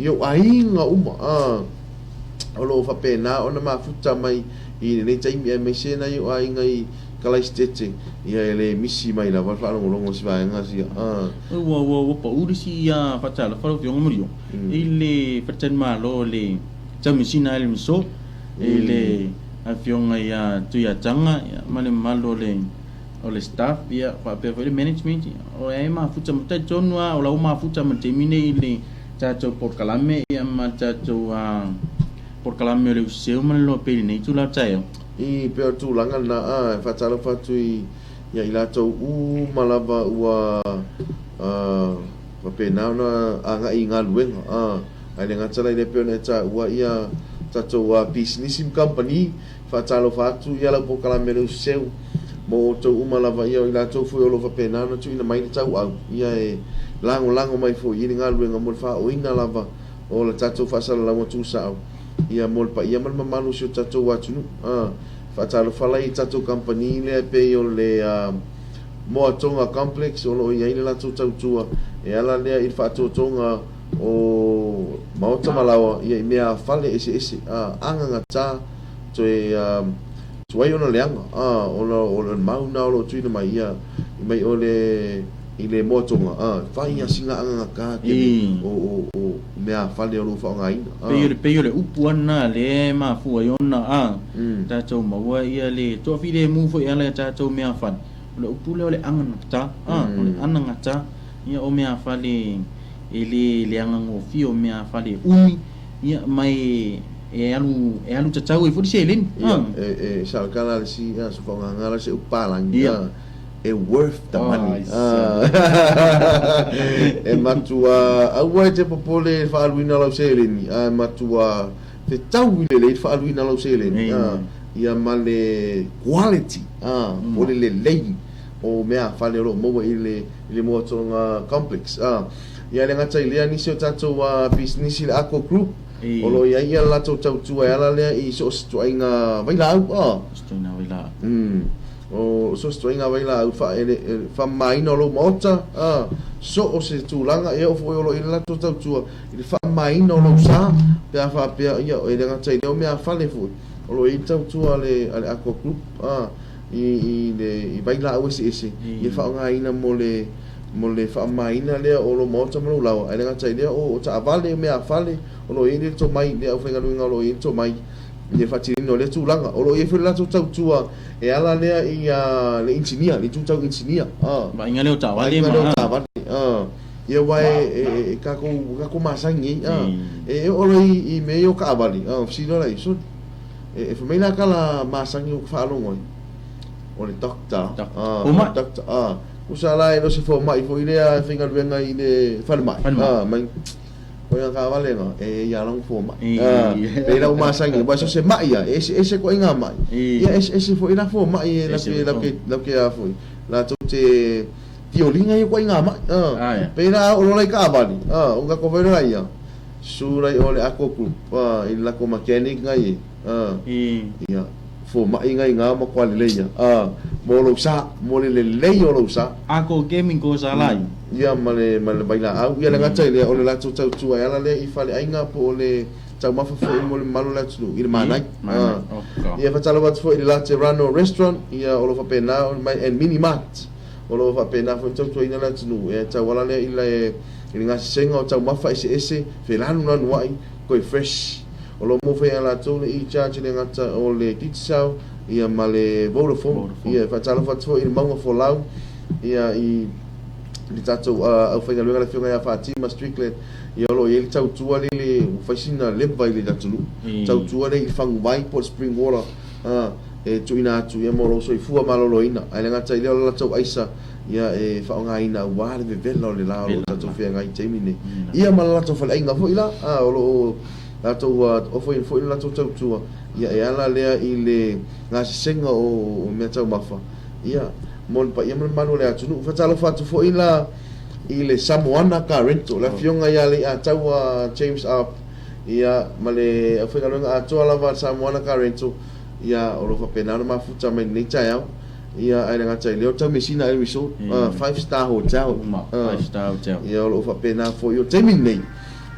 i ou aiga uma o lo o faapena ona mafuta mai i lenei taimi aemaise nai ou aiga i Kalaisitete, ia e le misi mai lava le faalogologo o si vaega sia. Ua ua ua pau le isi ia faatalofa lau Afioga Mario i le faletalimalo o le Taumeasina Island Resort i le Afioga ia Tuiataga ma le mamalu o le o le staff ia faapea foi le management o e mafuta ma talitonu lava o la ua mafuta ma le taimi nei i le tatou polokalame ia ma le tatou polokalame o le Useu ma le Loa Pei i lenei itula o le taeao. I pei o le tulaga lena e faatalofa atu i ia i latou uma lava ua faapena ona agai i galuega, ae le gata la i lea pei ona e taua ia tatou pisinisi ma kamupani, faatalofa atu ia lau polokalame leu seu mo outou uma lava ia o i latou foi o lo o faapena ona tuuina mai le tauau ia e lagolago mai foi i le galuega mo le faaoina lava o le tatou faasalalauga tuusao ia mo le paia ma le mamalu o si o tatou atunuu. Faatalofa la i tatou kamupani lea e pei o le Moa Tonga Complex o lo o i ai le latou tautua e ala lea i le faatotoga o maota ma laoa ia i mea fale eseese agagata toe tuai ona leaga ona o le mau na o lo o tuuina mai ia i mai o le i le Moa Tonga fai lava sina agagata tele o mea fale o lo o faaaogaina. Pei o le upu lava lena lea e mafua ai ona tatou maua ia le toafilemu foi e ala i a tatou meafale. O le upu lea o le anagata, o le anagata, ia o meafale e le leagagofie, o meafale e umi, ia ma e alu e alu tatau ai foi le seleni. Ia, e saolekala le isi aso faaaogaga la se upu palagi. E worth the money. E matua aua e te popole i le faaaluina o lau seleni, ae matua fetau i lelei le faaaluina o lau seleni, ia ma le quality, po o le lelei o meafale o lo o maua i le Moa Tonga Complex. Ia le gata i lea, nisi o tatou pisinisi le Aqua Group, o lo o i ai le latou tautua e ala lea i so o se ituaiga vailaau. O so o se ituaiga vailaau faamamaina o lou maota, so o se tulaga, e oo foi o lo o i ai le latou tautua i le faamamaina o lou sa, pe a faapea, ia, e le gata i lea o meafale foi, o lo o i ai le tautua a le Aqua Group i vailaau eseese, ia faaaogaina mo le mo le faamamaina lea o lou maota ma lou laoa, ae le gata i lea o taavale, o meafale, o lo o i ai le tomai, le aufaigaluega o lo o i ai le tomai i le faatinoina o lea tulaga. O lo o i ai foi le latou tautua e ala lea i le inisinia, le itu tau inisinia. Vaaiga lea o taavale ma. Vaaiga lea o taavale. Ia aua e takou masani ai. E oo loa i mea ia o taavale, ona fesili loa lea, sole, e fai mai la tala masani ou te faalogo ai, o le doctor, Fomai. Doctor, tusa la e le o se fomai foi lea e faigaluega i le falemai. Mai. Ko ia taavale na, e ia lava fomai. Pei la ua masani, aua so o se mai lava, e eseese ituaiga mai. Ia eseese foi la fomai e latou te a foi, latou te tioliga ia ituaiga mai. Pei la a oo loa la i taavale, ona tatou vaai loa lea, susu la i o i le Aqua Group i le latou mechanic na i ai, ia, fomai na i ina matua lelei lava mo lou sa, mo le lelei o lou sa. Aqua Gaming ko sa lai. Ia ma le vailaau. Ia le gata i lea, o le latou tautua e ala lea i faleaiga po o le taumafa foi mo le mamalu o le atunuu i le Manai. Ia, faatalofa atu foi i le Laterano Restaurant, ia, o lo o faapena ona mai, and Mini Mart, o lo o faapena foi ona tautuaina le atunuu, e tauala lea i le i le gasesega o taumafa eseese, felanulanuai, toe fresh. O lo o maua foi e latou le e-charge e le gata o le Digicel, ia ma le Vodafone. Ia, e faatalofa atu foi i le Mauga Folau, ia, i le tatou aufaigaluega le Afioga ia Fatima Strickland, ia o lo o i ai le tautua lea i le, ua fai sina leva i le atunuu, tautua lea i le faguvai po o le spring water, e tuuina atu ia mo lou soifua maloloina. Ae le gata i lea o le latou aisa ia e faaaogaina aua le vevela o le la o lo o tatou feagai i le taimi lenei. Ia ma le latou faleaiga foi la, o lo o latou ofoina foi le latou tautua, ia e ala lea i le gasesega o meataumafa, ia, mo le paia ma le mamalu o le atunuu. Faatalofa atu foi la i le Samoana Car Rental, le afioga ia Leiataua James Arp, ia, ma le aufaigaluega atoa lava a le Samoana Car Rental, ia, o lo o faapena ona mafuta mai i lenei taeao. Ia, ae le gata i lea, o Taumeasina Island Resort, Five Star Hotel. Five Star Hotel. Ia, o lo o faapena foi. O le taimi lenei,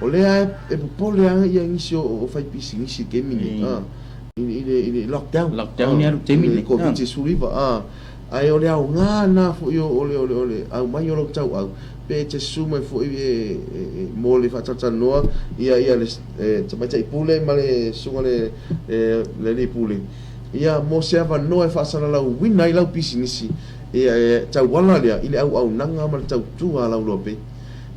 o lea e popole lava nisi o faipisinisi i le taimi lenei. I le lockdown. Lockdown ia le taimi lenei. Covid-19. Ae o le aoga lena foi o le aumai o lau tauau, pe e te susu mai foi mo le faatalatalanoa ia le tamaitai pule ma le susuga i le alii pule, ia mo se avanoa e faasalalauina ai lau pisinisi e tauala lea i le auaunaga ma le tautua a lau loa pei.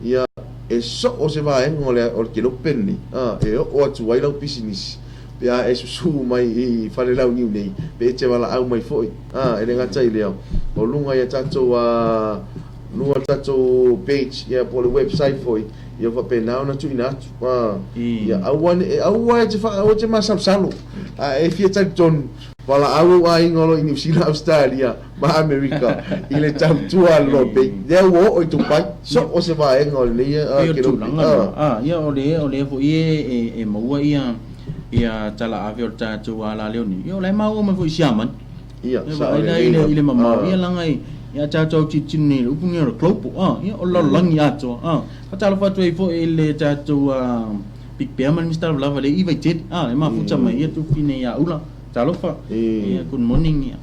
Ia e soo se vaega o le kelope lenei e oo atu ai lau pisinisi. Pe a e susu mai i Falelauniu nei, pe e te valaau mai foi. A, e le gata i lea, o luga i a tatou, a, luga o le tatou page, ia, po o le website foi, ia faapena ona tuuina atu. A, ia aua ne, aua e te wha, aua e te masalosalo. A e fia talitonu, valaau ou aiga o lo o i Niu Sila, Australia, ma Amerika, i le tautua a le Lord Bay. Lea ua oo i Dubai, so o se vaega o lenei Pei o le tulaga lena. A, ia o le, o lea foi e, e, e maua ia, ia tala ave o le tatou alaleo nei. Ia o la e maua mai foi i Siamani. Ia, E vaai la i le, i le mamao, ia leaga e, ia tatou autilotilo nei i le upu nei o le global, a, ia o le lalolagi atoa, a. Faatalofa atu ai foi i le tatou Big Bear ma le Mister Lavalava le i Vaitele, a, e mafuta mai ia Tufine ia Ula. Talofa. Ia, good morning ia.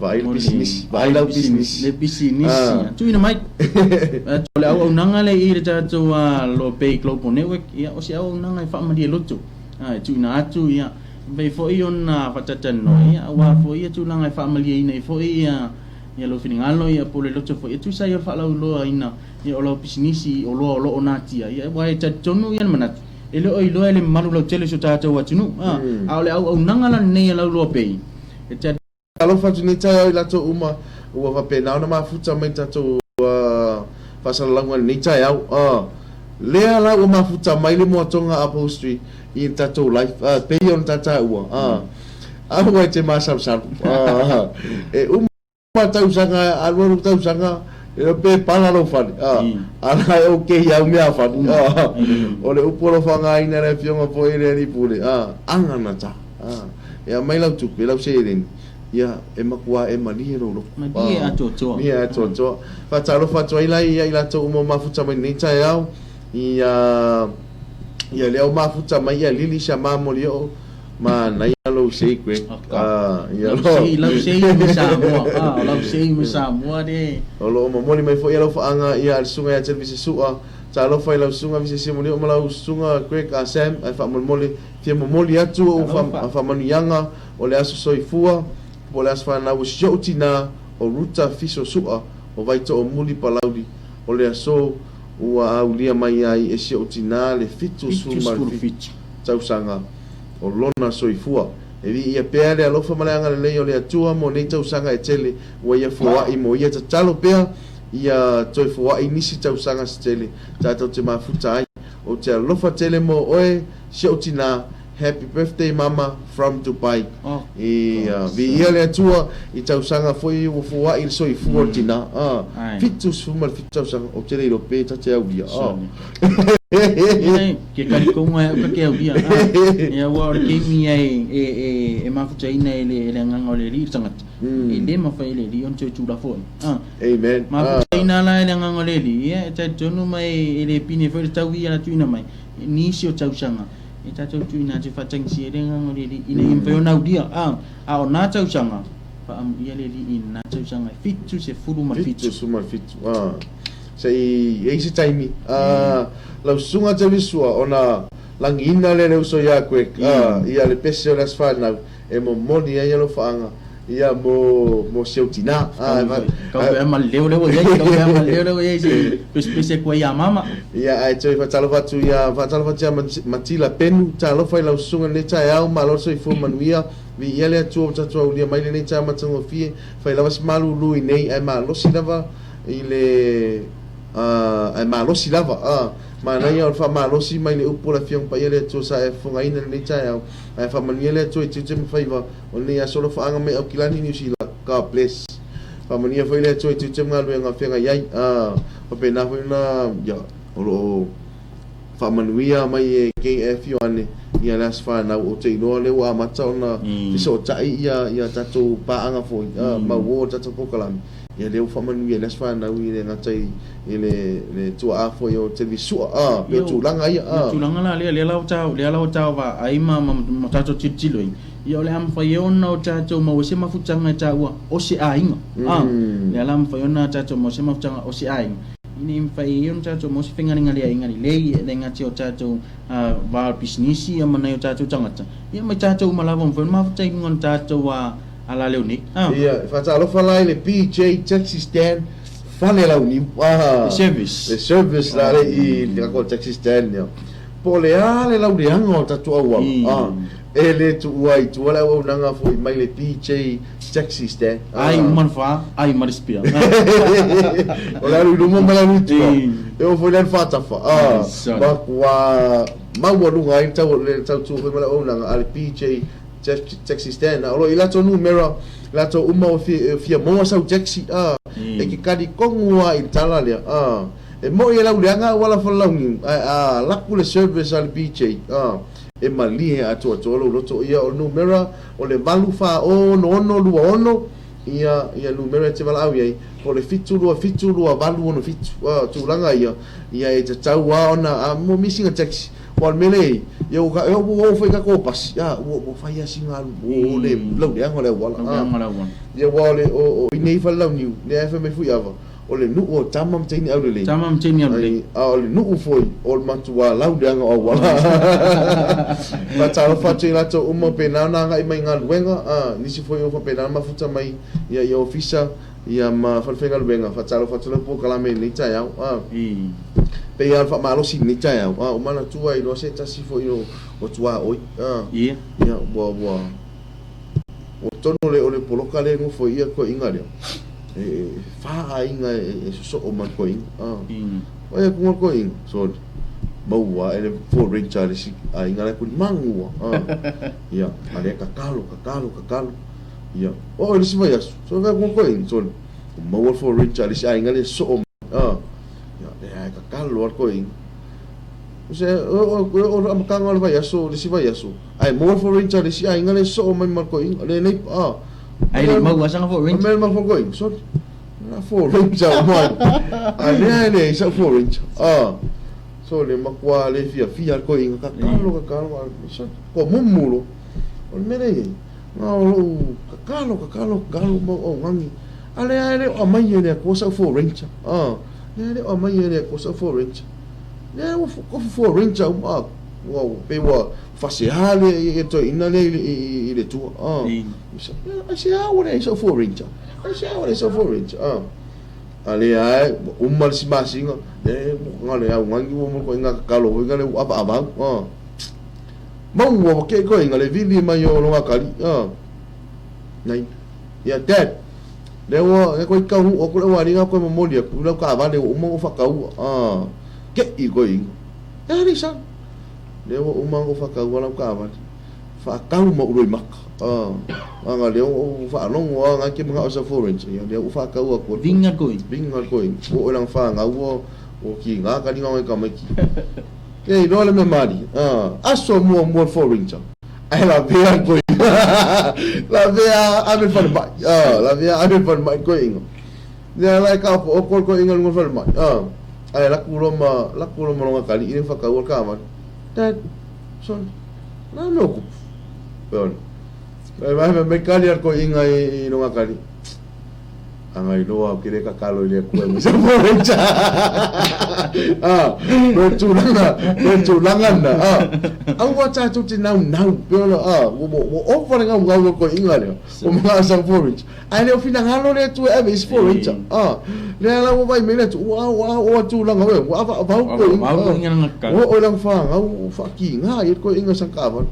Vaai le pisinisi. Vaai lau pisinisi. Le pisinisi. Tuuina mai. O le auaunaga lea i le tatou Loa Bay Global Network, ia, o se auaunaga e faamalie loto. E tuuina atu, ia, mafai foi ona faatalatalanoa, ia, aua foi ia tulaga e faamalieina ai foi ia, ia lou finagalo, ia, po o le loto foi e tusa ai o le faalauiloaina, ia, o lau pisinisi i oloa o lo o natia, ia, aua e talitonu ia le manatu, e le o iloa e le mamalu lautele o si o tatou atunuu, a o le auaunaga la lenei a lau Loa Bay, e talitonu. Alofa atu nei taeao i latou uma ua faapena ona mafuta mai tatou faasalalauga i lenei taeao. Lea la ua mafuta mai le moatoga upholstery i le tatou life pei ona ta taua. Aua e te masalosalo. E uma tausaga, alualu tausaga, pe pala lou fale. A la e okay au mea fale. O le upu o lo o faaaogaina e le afioga foi i le alii pule, aga na ta. E aumai lau tupe, lau seleni, ia, e matua e malie lou loto. Malie atoatoa. Malie atoatoa. Faatalofa atu ai la ia i latou uma o mafuta mai lenei taeao, ia, ia lea o mafuta mai ia Lily Shama Molioo, manaia lou sei Greg. Ia lau sei, lau sei ma Samoa. O lau sei ma Samoa le. O lo o momoli mai foi ia lau faaga ia a le susuga ia Televise Sua. Talofa i lau susuga Visesi Molioo ma lau susuga Greg Sam, ae faamolemole Fia momoli atu ou faamanuiaga o le aso soifua po o le aso fanau o si ou tinā o Ruta Fiso Su'a o Vaitoomuli Palauli o le aso ua aulia mai ai e si ou tinā le 77 tausaga o lona soifua. E viia pea le alofa ma le agalelei o le Atua mo nei tausaga e tele ua ia foai mo ia tatalo pea ia toe foai nisi tausaga se tele tatou te mafuta ai. Ou te alofa tele mo oe Si ou tinā, Happy birthday mama from Dubai. Ia, viia le Atua i tausaga foi ua foai le soifua o le tinā. 77 tausaga, ou te le iloa pe ta te aulia. Ke talitonu ai au ta te aulia. Ia aua o le taimi ia e mafutaina e le agaga o le Alii le tagata, e le mafai e le Alii ona toe tuulafoai. Amen. Mafutaina la e le agaga o le Alii, ia e talitonu ma e le pine foi le taui ia na tuuina mai. Nisi o tausaga. E tatou tuuina atu e faatagisia ai le agaga o le Alii ina ia mafai ona aulia. A, a o na tausaga, faamuia le Alii i lena tausaga e 77. 77, a. Se i i ai se taimi, a, lau susuga Tevisua ona lagiina lea le uso ia Greg, a, ia le pese o le Aso Fanau e momoli ai alofaaga ia mo mo si ou tinā. A, e Kau pea ma le leo lea ua i ai, kau pea ma le leo lea ua i ai se i pesepese atu ai ia mama. Ia, ae toe faatalofa atu ia, faatalofa atu ia Matila Penu, talofa i lau susuga i lenei taeao, malo le soifua manuia, viia le Atua ua tatou aulia mai lenei taeao matagofie, fai lava si malulu i nei ae malosi lava i le, ae malosi lava, a, manaia o le faamalosi mai le upu o le Afioga Paia le Atua sa e fofogaina i lenei taeao, ae faamanuia le Atua i tiute ma faiva o lenei aso alofaaga mai Aukilani Niu Sila, God bless. Faamanuia foi le Atua i tiute ma galuega feagai ai, a, faapena foi ona, ia, o lo o faamanuia mai e KF Ioane ia le aso fanau, ou te iloa o lea ua amata ona fesootai ia, ia tatou paaga foi, a, ma uo o le tatou polokalame, ia lea ua faamanuia i le aso fanau i le gata i, i le, le tuaa foi o Televisua, a, pei o tulaga ia, a. Ia, tulaga la lea, lea la ua tau, lea la ua tau vaai ma, ma, ma tatou tilotilo i, ia o le a mafai ai ona o tatou maua se mafutaga e taua o se aiga, a, lea la mafai ona tatou maua se mafutaga o se aiga, ina ia mafai ai ona tatou maua se fegalegaleaiga lelei, e le gata i o tatou va o le pisinisi ia ma nai o tatou tagata, ia ma i tatou uma lava ua mafai ona mafuta i luga o le tatou alaleo nei. Ia, e faatalofa la i le BJ Taxi Stand Fale Launiu. Le service. Le service la le i le tatou taxi stand ia. Po o le a le lauleaga o le tatou auala, e le tuua i tua le auaunaga foi mai le BJ Taxi Stand. Ai uma le fa, ai ma le spia. O le alu i luma ma le alu i tua. E oo foi le alu faatafa. Matua maualuga ai le tautua foi ma le auaunaga a le BJ Taxi Stand. O lo o i latou numera, latou uma o fia maua sau taxi, e ke kali tonu lava i le tala lea. E moi e lauleaga auala falelauniu, ae a laku le service a le BJ, e malie atoatoa lou loto. Ia, o le numera o le 8466626, ia, ia numera e te valaau i ai, po o le 7272867. O tulaga ia, ia e tatau lava ona, mo misi taxi. Aua o le mea lea e i ai, ia ua ua oo foi i tatou pasi, a, ua ua fai lava sina alu, ua le lauleaga o le auala. Lauleaga o le auala. Ia aua o le, o i nei Falelauniu, lea e fai mai Fuiava, o le nuu o tama ma teine aulelei. Tama ma teine aulelei. A o le nuu foi o le matua lauleaga o auala. Faatalofa atu i latou uma pena ona agai mai i galuega, a, nisi foi o faapena ona mafuta mai ia i ofisa ia ma falefaigaluega. Faatalofa atu lau polokalame i lenei taeao, a. Pei lava o le faamalosi i lenei taeao, a, ua manatua ai loa se tasi foi o, o tuaoi, a. Ia. Ia, ua, ua. O totonu o le, o le poloka lea e nofo ai ia toeaiina lea, e, e fa aiga e, e sosoo ma le toeaina. A. Vaai atu le toeaina, sole, maua ae le Ford Ranger a le isi aiga la e tulimanu lava. A. Ia, a lea tatalo, tatalo, tatalo. Ia, oo i le isi vaiaso, sole vaai atu le toeaina, sole, ua maua le Ford Ranger a le isi aiga lea e sosoo mai. A. Ia, lea e tatalo lava le toeaina. Se, o, o, o le amataga o le vaiaso, le isi vaiaso, ae maua le Ford Ranger a le isi aiga lea e sosoo mai ma le toeaina, le nei, a. Ae le i maua sana Ford Ranger. Mea ma Ford Ranger, sorry. Na Ford Ranger mai. A lea e leai sau Ford Ranger. A. So le matua le fiafia le toeaina, tatalo, tatalo, a, kua mumu loa. O le mea lea e i ai, na o lou tatalo, tatalo, tatalo ma ou augani. A lea e le o aumai e le Atua sau Ford Ranger. A. Lea e le o aumai e le Atua sau Ford Ranger. Lea ua tofu Ford Ranger uma, a. Ua pei ua faasea le toeaina lea i le Atua. Aisea ua leai sau Ford Ranger? Aisea ua leai sau Ford Ranger? A lea lava ua uma le isi masina, lea ua le augani ua uma le ituaiga tatalo foi lea ua avaavau. Maua ua kei toeaina le vili mai o lona atalii. Nai, ia Dad, lea ua lea koe taunuu atu le aualii lena toe momoli atu i lau taavale ua uma ona ou faataua. Kei toeaina. E a nei sala? Lea ua uma ona ou faataua lau taavale. Faatau ma ou loimata. Ana lea ua ou faalogo lava na e te manao i sau Ford Ranger, ia lea ua ou faatau atu. Viga le toeaina. Viga le toeaina. Ua oo i lana fanau ua ua tiga taliga o nai tamaiti. Ia iloa le mea malie. Aso muamua le Ford Ranger. Ae lavea le toeaina. Lavea ave i le falemai. Lavea ave i le falemai le toeaina. Lea la e taopooko le toeaina i luga o le falemai, ae laku loa ma, laku loa ma lona atalii lea na faataua le taavale. Dad, Sole, o le a le mea ua tupu? Pe ona. Mai mai mai kali al toeaina i luga kali. Aga iloa ou te le tatalo i le Atua e maise porridge. Ah, o le tulaga, o le tulaga lena. Ah, aua tatou te naunau, pe ona, ah, ua, ua, ua ova le naunau o le toeaina lea, ua manao i sau porridge. Ae le o finagalo le Atua e ave i se porridge. Ah, lea la ua vaai mai le Atua, ua, ua oo atu tulaga ua, ua avaavau toeaina. Ah, ua oo i lana fanau, ua faakiga ai le toeaina i sana taavale.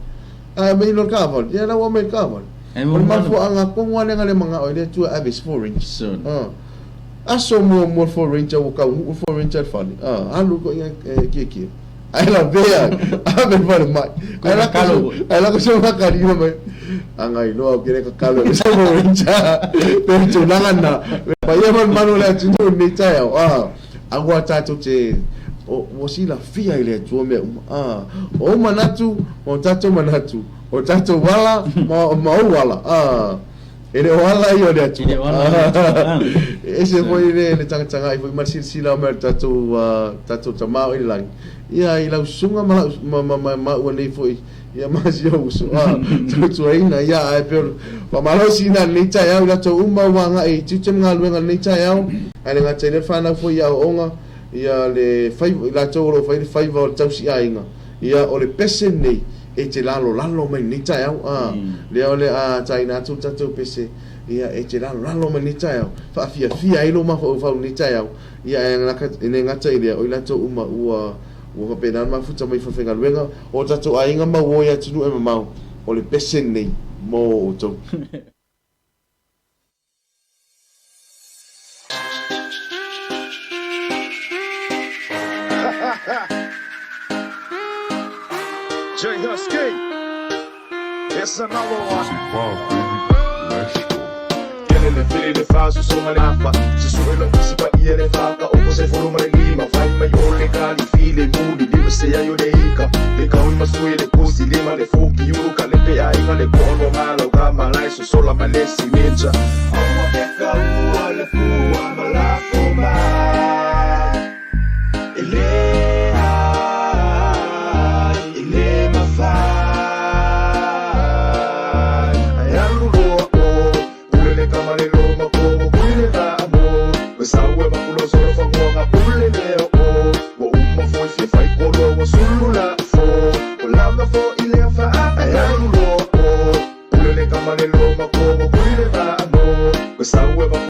Ae aumai loa le taavale, ia la ua aumai le taavale. O le mafuaaga tonu lava lea na le manao ai le Atua e ave i se Ford Ranger. Aso muamua le Ford Ranger ua taunuu le Ford Ranger i le fale, alu le toeaina e kiekie. Ae lavea ai, ave i le falemai. Ae lako se makalima mai, aga iloa ou te le tatalo i se Ford Ranger. Pei o le tulaga lena, le paia ma le mamalu o le atunuu i lenei taeao, aua tatou te ua silafia i le Atua mea uma. O ou manatu ma o tatou manatu, o tatou ala ma, ma ou ala. E le o ala ia o le Atua. E le o ala ia o le Atua. E ese foi le, le tagatagai foi ma le silasila mai o le tatou, tatou Tama o i le lagi. Ia, i lau susuga ma lau, ma, ma, ma, maua nei foi, ia ma si ou uso, tautuaina, ia, ae pei o le faamalosi ina lenei taeao i latou uma ua agai i tiute ma galuega i lenei taeao, ae le gata i lea le fanau foi i aoaoga, ia le faiva, i latou o lo o fai le faiva o le tausiaiga, ia o le pese lenei e te lalolalo mai lenei taeao, a, lea o le a taina atu le tatou pese, ia e te lalolalo mai lenei taeao, faafiafia ai lou mafaufau i lenei taeao, ia ae e le gata i lea, o i latou uma ua ua faapena ona mafuta mai i falefaigaluega, o tatou aiga ma uo i atunuu e mamao, o le pese lenei mo outou. J Husky, it's another one. Kele le fili le fa sosoga le afa Susu'e lou isi paia le fa ka oko se fulu ma le lima Fai mai o le kali fili muli lima se ai o le ika Le kaui ma sui le pusi lima le fuki ulu ka le pe aiga le kono malau ka malai sosola ma le simeja Aua ke kaua le fua ma lafo mai E le ai, e le mafai Ai alu loa o Pule le kama le loma ko Kuli le va'a mo Ua sau e mapulo solo fanguanga Pule le o Ua uma foi fia fai kolo Ua sulu la fo Ua lava fo i lea fa'a Ai alu loa o Pule le kama le loma ko Kuli le va'a mo Ua sau e mapulo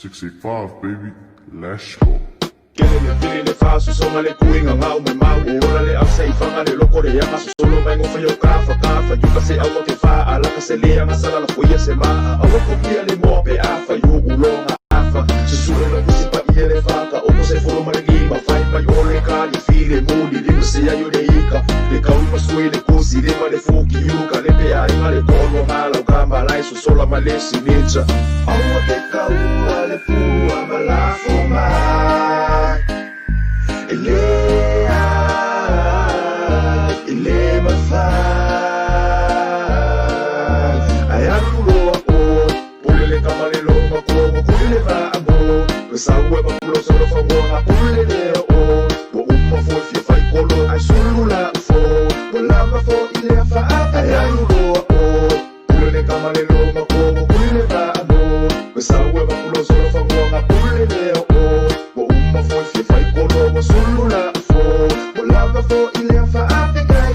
65 baby, let's go. Kele le pili le fa sosoga le kuiga gau mai mau e ola le au seifaga le loko le aga sosolo mai gofa i o kafa kafa iuka se aua ke fa ala ka se le aga sala la foia se maa aua kopia le moa pe afa i u uloga afa susu'e lo kusi paia le fa ka oko se folo ma le lima fai mai o le kali file muli lima se ai o le ika le kaui ma sui le kusi lima le fuki iuka le pe aiga le kolo malau ka malai sosola ma le sineja Aua ke kaua le fua ma lafo mai E le ai, e le mafai Ai alu loa oe, pule le kama le loma kua ua kuli le vaa mo Ua sau e mapulo solo fanguaga pule le o Ua uma foi fia fai kolo ai sulu la ufo Ua lava foi lea faafetai Ai alu loa oe, pule le kama le loma kua ua kuli le vaa mo Ua sau e mapulo solo fanguaga pule le o Ua uma foi fia fai kolo ua sulu la ufo Ua lava foi lea faafetai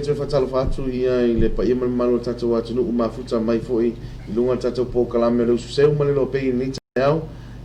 toe faatalofa atu ia i le paia ma le mamalu o le tatou atunuu mafuta mai foi i luga o le tatou polokalame o le Usu Seu ma le Lopei i lenei taeao,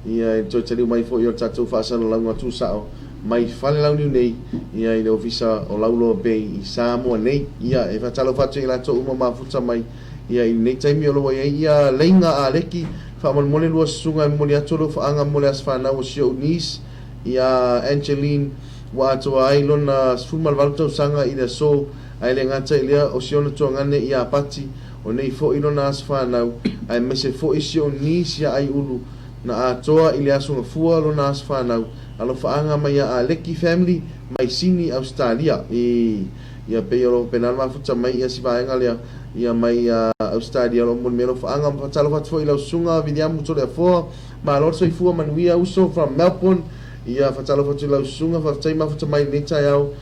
ia i le toe taliu mai foi o le tatou faasalalauga tusao mai Falelauniu nei ia i le Ofisa o Lauloa Bay i Samoa nei. Ia e faatalofa atu i latou uma mafuta mai ia i lenei taimi o lo o i ai ia Leiga Aleki. Faamolemole lua susuga e momoli atu lou faaga mo le aso fanau o si ou niece ia Angeline ua atoa ai lona 18 tausaga i le aso, ae le gata i lea o si ona tuagane ia Pati, o nei foi lona aso fanau, aemaise foi si ou niece ia Aiulu na atoa i le aso Gafua lona aso fanau. Alofaaga mai ia Aleki family mai Sini Ausetalia. I ia pei o lo faapena ona mafuta mai ia si vaega lea ia mai Ausetalia o lo o momoli mai alofaaga. Ma faatalofa atu foi i lau susuga Viliamu Toleafoa, malo le soifua manuia uso from Melbourne. Ia faatalofa atu i lau susuga, faafetai mafuta mai i lenei taeao.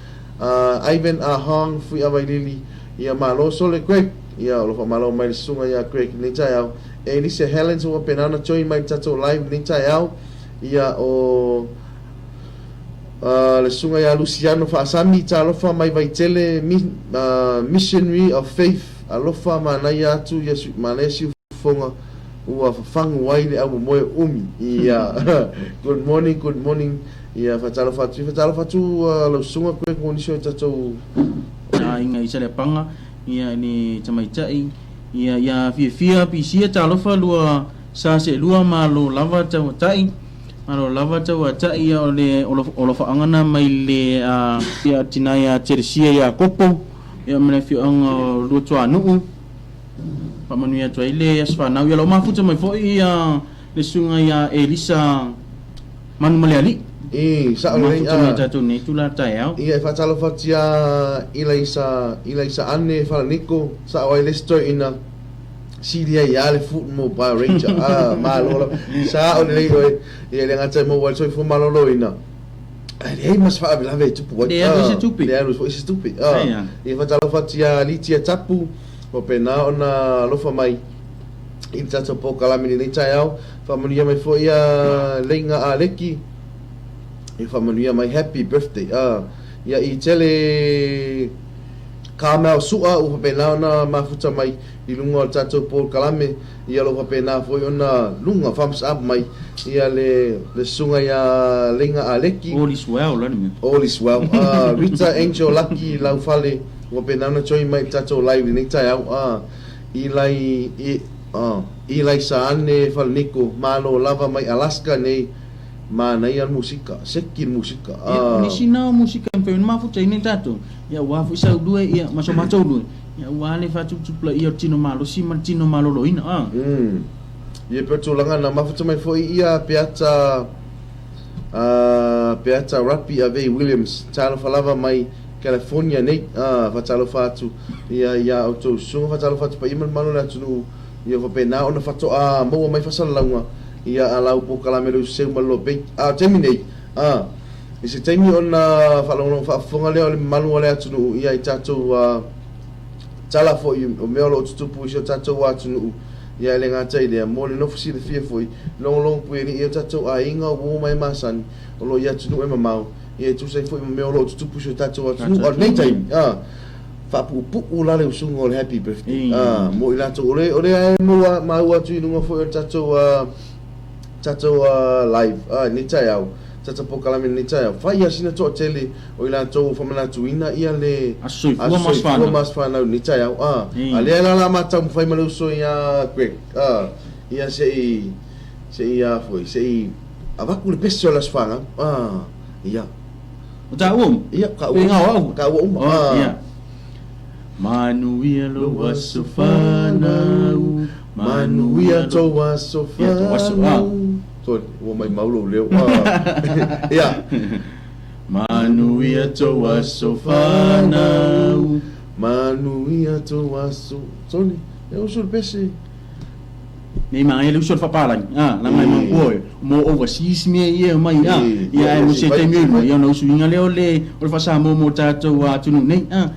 Ivan A Hong Fuiavailili, ia malo sole Greg. Ia o lo o faamalo mai le susuga ia Greg i lenei taeao. Elisa Helens ua faapena ona join mai i le tatou live i lenei taeao. Ia o le susuga ia Luciano Faasami, talofa mai Vaitele Missionary of Faith, alofa manaia atu ia manaia siufofoga ua fafagu ai le aumomoe o Umi. Ia good morning, good morning. Ia faatalofa atu, faatalofa atu lau susuga koe ko nisi o tatou aiga i Saleapaga, ia le tamaitai, ia ia fiafia pisia talofa lua sa seelua malo lava tauatai, malo lava tauatai ia o le olofaaga na mai le ia tina ia Teresia Iakopo, ia ma le afioaga o Luatuanuu. Faamanuia atu ai le aso fanau. Ia o lo o mafuta mai foi ia le susuga ia Elisa Manumalealii. I, sao lelei. Mafuta mai tatou nei itula taeao. Ia, e faatalofa atu ia Ilaisa, Ilaisa Ane Falaniko, sao ai le isi toeaina, sili ai lava le Foot Mobile Ranger. Ah, malo lava. Sao lelei oe. Ia, e le gata e maua ai le soifua maloloina, ae leai ma se faalavelave e tupu ai. Leai alu ai se tupe. Leai alu foi se tupe. Ah, ia, faatalofa atu ia Litia Tapu, faapena ona alofa mai i le tatou polokalame i lenei taeao. Faamanuia mai foi ia Leiga Aleki, ia faamanuia mai happy birthday. Ah, ia i tele Carmel Sua ua faapena ona mafuta mai i luga o le tatou polokalame, ia o lo o faapena foi ona luga thumbs up mai ia le le susuga ia Leiga Aleki. All is well la le mea. All is well. Ah, Rita Angel Lucky Laufale ua faapena ona join mai i le tatou live i lenei taeao. Ah, Ilai, i, ah, Ilaisa Ane Faleniko, malo lava mai Alaska nei, manaia le musika, seki le musika, Ia, o ah. nisi na o musika e mafai ona mafutaina e tatou, ia aua foi sau lua, ia, ma so matou lua, ia aua le faatuputupulaia o le tino malosi ma le tino maloloina, ah. Mm. Ia pei o tulaga na mafuta mai foi ia Peata, ah, Peata Rapi Avei Williams, talofa lava mai California nei, ah, faatalofa atu ia iā outou susuga, faatalofa atu paia ma le mamalu o le atunuu, ia faapena ona faatoa maua mai faasalalauga ia a lau polokalame leu seu ma le lobei. A o le taimi nei, ah, i se taimi ona faalogologo faafofoga lea o le mamalu o le atunuu ia i tatou ah, tala foi o mea o lo o tutupu i si o tatou atunuu, ia e le gata i lea, mo le nofo silafia foi, logologo puialii ai o tatou aiga, uo ma e masani o lo o i atunuu e mamao, Ia e tusa ai foi ma mea o lo o tutupu i si o tatou atunuu. A o lenei taimi, a, faapuupuu la le usuga o le happy birthday, a, mo i latou o le, o lea e maua, maua atu i luga foi o le tatou, a, tatou, a, live, a, i lenei taeao, tatou polokalame i lenei taeao, fai lava sina toatele o i latou ua faamanatuina ia le Aso Soifua ma Aso Fanau. ma Aso Fanau i lenei taeao, a. A lea la o le a ma taumafai ma le uso ia Greg, a, ia se i, se i a foi, se i Avatu le pese o le Aso Fanau. Ah, ia. O taua uma? Ia, taua. Pe ngao au. Taua uma. Oh, ah. ia. Manuia lou aso fanau. Manuia tou aso Ia, tou aso, ah. fanau. Sorry, ua maimau lou leo. Ah. Ia. Manuia tou aso fanau. Manuia tou aso. Sorry, e uso le pese. Nei manaia le uso o le faapalagi, a, leaga e manatua e mo overseas mea ia e omai, a, ia ae mo se taimi o i luma, ia ona usuina lea o le o le faa-Samoa mo tatou atunuu nei, a.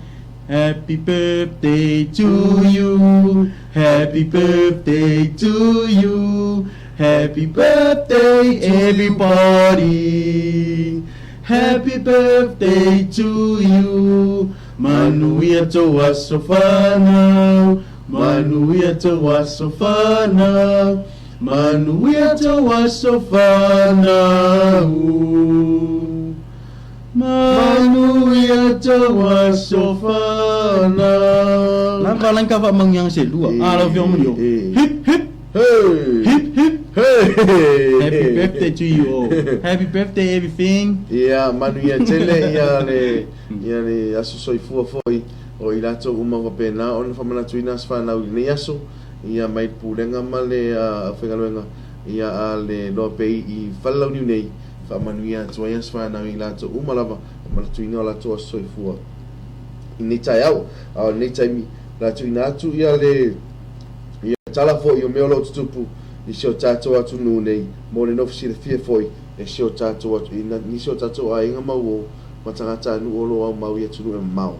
Happy birthday to you, happy birthday to you, happy birthday everybody, happy birthday to you. Manuia tou aso fanau, manuia tou aso fanau, manuia tou aso fanau. Manuia tou aso fanau. Langka langka fa mangyang se lua. Ah, lau fio munio. Hip hip. Hey. Hip hip. Hey. Happy birthday to you all. Happy birthday everything. Ia, manuia tele ia le ia le aso soifua foi o i latou uma faapena ona faamanatuina aso fanau i lenei aso, ia mai le pulega ma le aufaigaluega ia a le Loa Bay i Falelauniu nei, faamanuia atu ai aso fanau i latou uma lava manatuina o latou aso soifua i lenei taeao. A o lenei taimi, o le a tuuina atu ia le ia tala foi o mea o lo o tutupu i si o tatou atunuu nei mo le nofo silafia foi e si o tatou atu, i nisi o tatou aiga ma uo ma tagatanuu o lo o aumau i atunuu e mamao.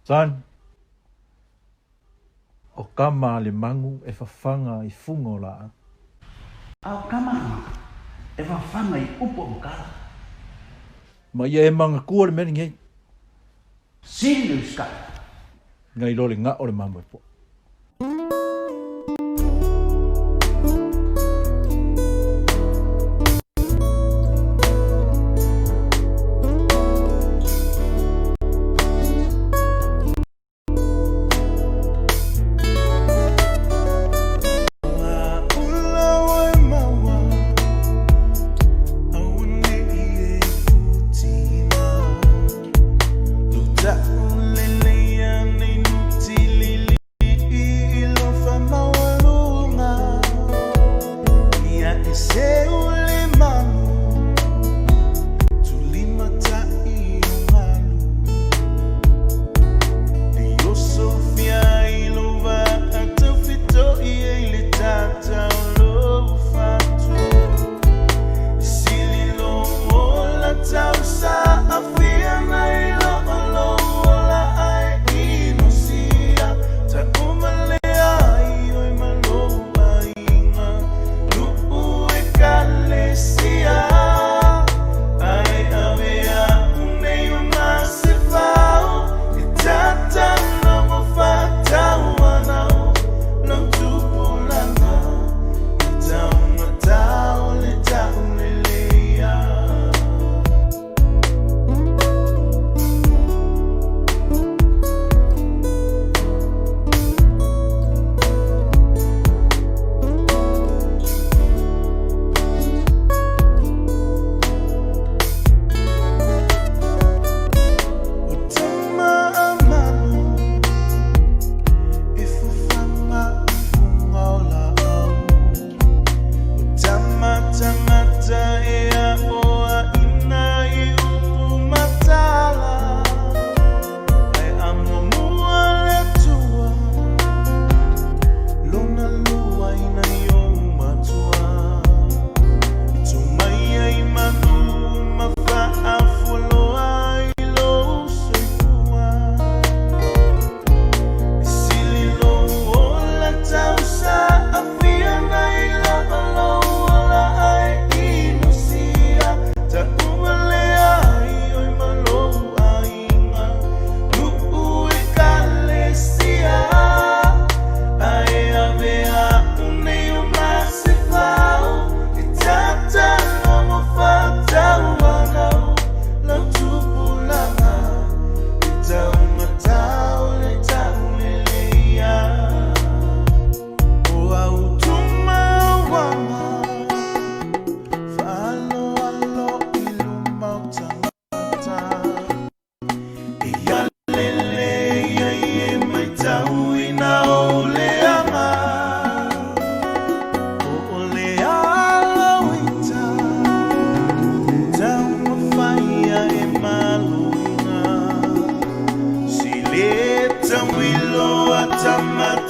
Son, o kama a le magu e fafaga i fuga o laau. A o kama e fafaga i upu o makala. Ma ia e magakua le mea lenei. Sili le usikai. Nai lo le gao o le mamoe poa.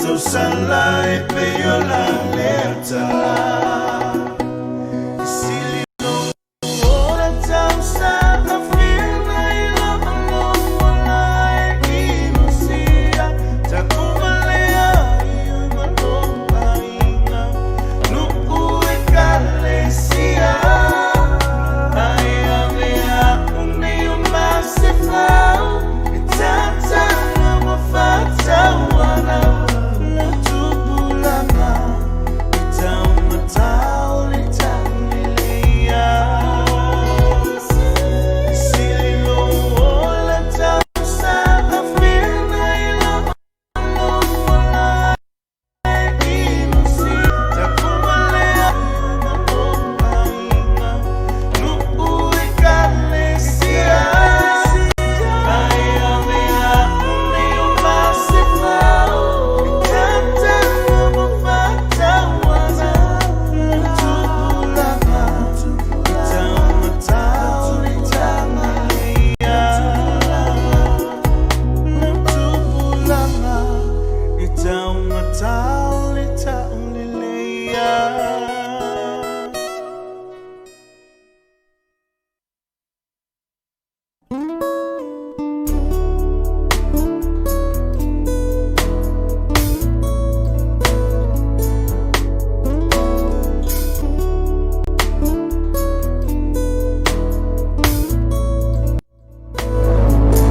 tausala e pei o la lea tala. E sili lou ola tausaga fia nai lo alofa e inosia. Takumalea ia ma lou aiga, nuu ekalesia. Ae avea aku nei o Masefau e tatanga ma fatauana lau tupulaga e taumatau le tauleleia. E sili lou ola tausaga fia nai lo alofa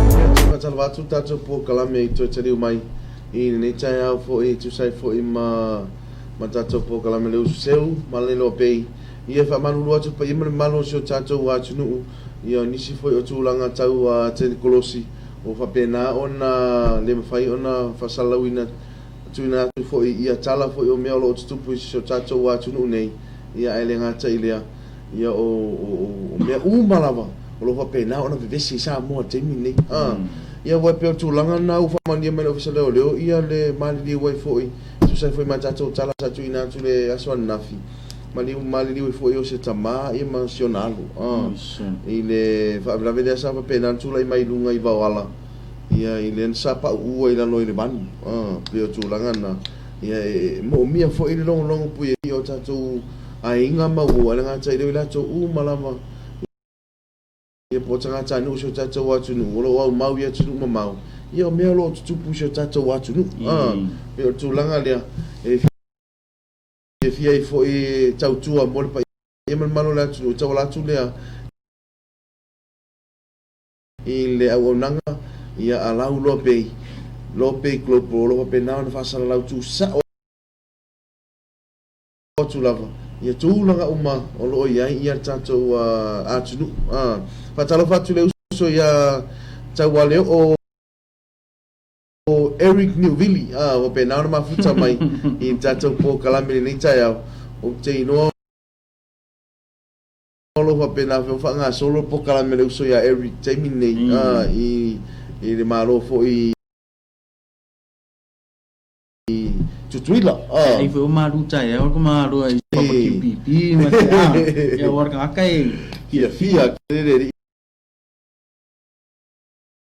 Ia, te whakatalawa atu tātou pōkalame i toe taliu mai i lenei taeao foi e tusa ai foi ma ma tātou pōkalame le usu seu ma le loa pei. Ia, e faamalulu atu paia ma le mamalu o si o tātou atunuu ia o nisi foi o tulaga tau a tenikolosi ua faapena ona le mafai ona faasalalauina tuuina atu foi ia tala foi o mea o lo o tutupu i si o tātou atunuu nei ia ae le gata i lea Ia, o, o, o mea uma lava o lo o faapena ona vevesi i Samoa i le taimi lenei. A, ia, aua e pei o le tulaga lena ua faamaonia mai e le Ofisa Leoleo ia le maliliu ai foi, e tusa ai foi ma a tatou tala sa tuuina atu i le aso ananafi, maliu, maliliu ai foi o se tama ia ma si ona alu, a, i le faalavelave lea sa faapena ona tulai mai i luga i Vaoala, ia, i lea na sa pauu ai i lalo i le vanu, a, pei o tulaga na, ia, e moomia foi le logologo puialii o tatou aiga ma ua le gata i leo i latou uma lava ia po o tagatanuu o si o tatou atunuu o lo o aumau i atunuu mamao, ia o mea o lo o tutupu i si o tatou atunuu. Pei o le tulaga lea e fiafia ai foi e tautua mo le paia ma le mamalu o le atunuu e tauala atu lea i le auaunaga ia a Lauloa Bay, Loa Bay Global o lo o faapena ona faasalalau tuusao atu lava ia tulaga uma o lo o i ai ia le tatou atunuu. Faatalofa atu i le uso ia Taualeoo Eric Niuvili, ua faapena ona mafuta mai i le tatou polokalame i lenei taeao. Ou te iloa o lo o faapena foi ona faagasolo le polokalame a le uso ia Eric i le taimi lenei i le Malo foi Tutuila. Ai foi o malu taeao ko malu ai papa QPP ma te a. Ia o ka ka e fiafia ke le le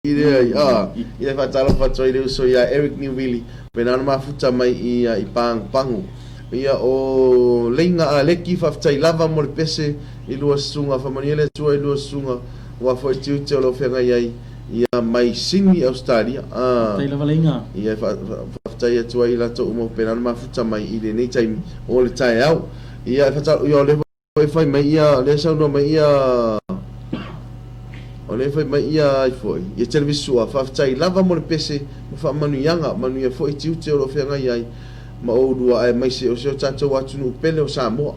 i le ai a ia faatalofa atu ai le uso ia Eric Niuwili pena ona mafuta mai i i Pagopago. Ia o Leiga Aleki faafetai lava mo le pese i lua susuga faamanuia le Atua i lua susuga aua foi tiute o lo o feagai ai Ia mai Sydney Australia. Faafetai lava Leiga. Ia faafetai atu ai i latou uma faapena ona mafuta mai i lenei taimi o le taeao. Ia ia o lea foi e fai mai ia lea e saunoa mai ia o lea e fai mai ia ai foi ia Televisa Sua faafetai lava mo le pese ma faamanuiaga manuia foi tiute o lo o feagai ai ma oulua aemaise o si o tatou atunuu pele o Samoa.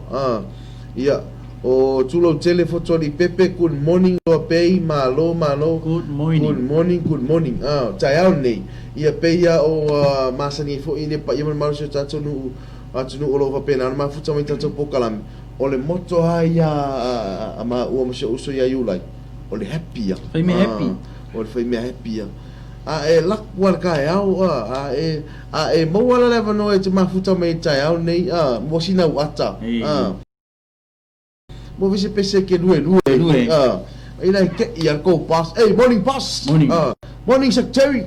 Ia O Tulou tele Fotualii Pepe good morning loa pei malo malo Good morning. Good morning good morning ah taeao lenei ia pei a o masani ai foi le paia ma le malosi o tatou nuu atunuu o lo o faapena ona mafuta mai tatou polokalame o le moto a ia a maua ma si ou uso ia Iulai o le happy ia Fai mea happy. o le fai mea happy ia a e laku a le taeao a e a e maua la le avanoa e te mafuta mai i le taeao lenei a mo sina uata a Mo vese pese ke lue lue. Lue. Ina ke ia ko boss. Hey, morning boss. Morning. Morning secretary.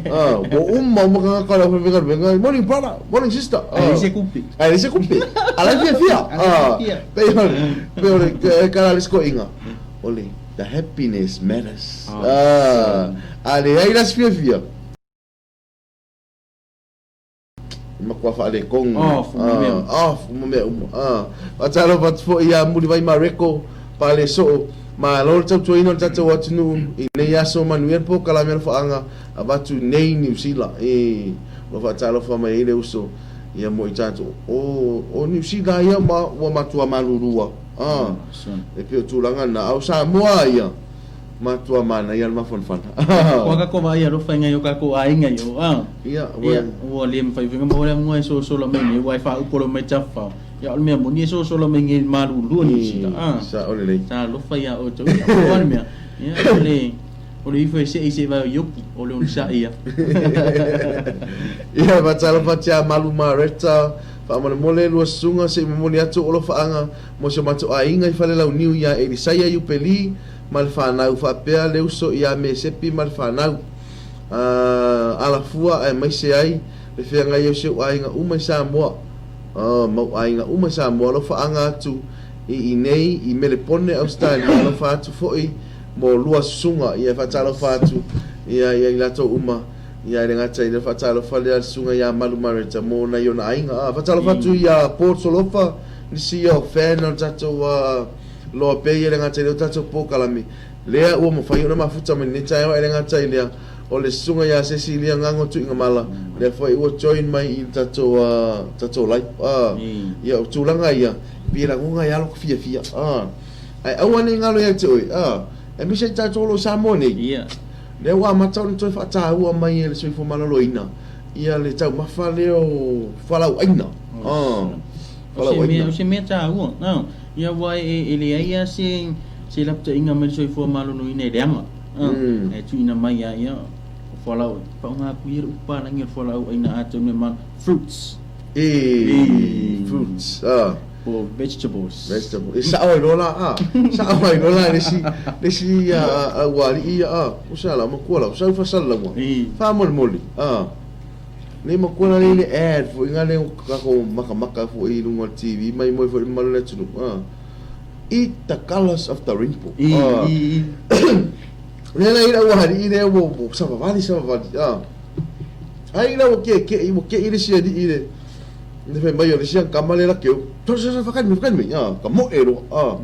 Ah, ua uma uma tagata o le aufaigaluega, morning brother, morning sister. Ae leai se kupe. Ae leai se kupe. A la e fiafia. A la e fiafia. Pei o le, pei o le tala a le isi toeaina, o le the happiness matters. Ah, a leai la se fiafia, e matua faaletonu. Off uma mea uma. Off uma mea uma. Ah, faatalofa atu foi ia Mulivai Mareko, Pale Soo, malo le tautuaina o le tatou atunuu i lenei aso, manuia le polokalame alofaaga avatu nei Niu Sila e o lo o faatalofa mai ai le uso ia mo i tatou o o Niu Sila ia ma ua matua malulua a e pei o tulaga na a o Samoa ia matua manaia le mafanafana. Ua kako vaai alofa i ngai o kako aiga i o a. Ia, Ia, ua le mawhai whenga mo le mua e sosola mai nei, ua e whaupolo mai tawhao. Ia, o le mea moni e sosola mai nei malulua Niu Sila a. Sa o lelei. Sa alofa ia o tau ia, o le mea. Ia, o le o le ifo e se'i se'i vai o ioki, o le onosai ia. Ia, faatalofa atu ia Malu Mareta, faamolemole lua susuga se i momoli atu ou alofaaga mo si o matou aiga i Falelauniu ia Elisaia Iupeli ma le fanau faapea le uso ia Mesepi ma le fanau Alafua aemaise ai le feagai o si ou aiga uma i Samoa mau aiga uma i Samoa alofaaga atu i inei i Melepone Ausetalia alofa atu foi mo lua susuga ia e faatalofa atu ia ia i latou uma ia e le gata i le faatalofa lea le susuga ia Malu Mareta mo nai ona aiga a faatalofa atu ia Paul Solofa nisi ia o fan o le tatou loa pea ia e le gata i lea o tatou polokalame lea ua mafai ona mafuta mai lenei taeao e le gata i lea o le susuga ia Cecilia Gago Tuigamala lea foi ua join mai i le tatou tatou live ia o tulaga ia pei e lagona ai lava lota fiafia Ae aua ne i galo ia te oe, a, aemaise ai tatou o lo o Samoa nei. Ia. Lea ua amata ona toe faataua mai e le Soifua Maloloina ia le taumafa lea o fualaauaina. A, fualaauaina. O se mea taua. A, ia aua e leai lava se se lapataiga mai le Soifua Maloloina e leaga. A, e tuuina mai lava ia o fualaau, faaaoga atu ia le upu palagi o le fualaauaina atonu e ma fruits. E, fruits. A. Po o vegetables. Vegetable. E sao ai loa la, a. Sao ai loa la le isi, le isi aualii ia, a. O se ala, matua lau, sau faasalalauga. Faamolemole, a. Nei matua la le ad foi nga le kako makamaka foi i luga o le TV mai moe foi le mamalu o le atunuu, a. Eat the colours of the rainbow. A. Lea la i le aualii lea ua savavali, savavali, a. Ai la ua keke'i, ua ke'i le isi alii le Le fai mai o le isi kama le la keu. Tole sa sa whakani mai whakani mai. Ah, ka moe roa. Ah.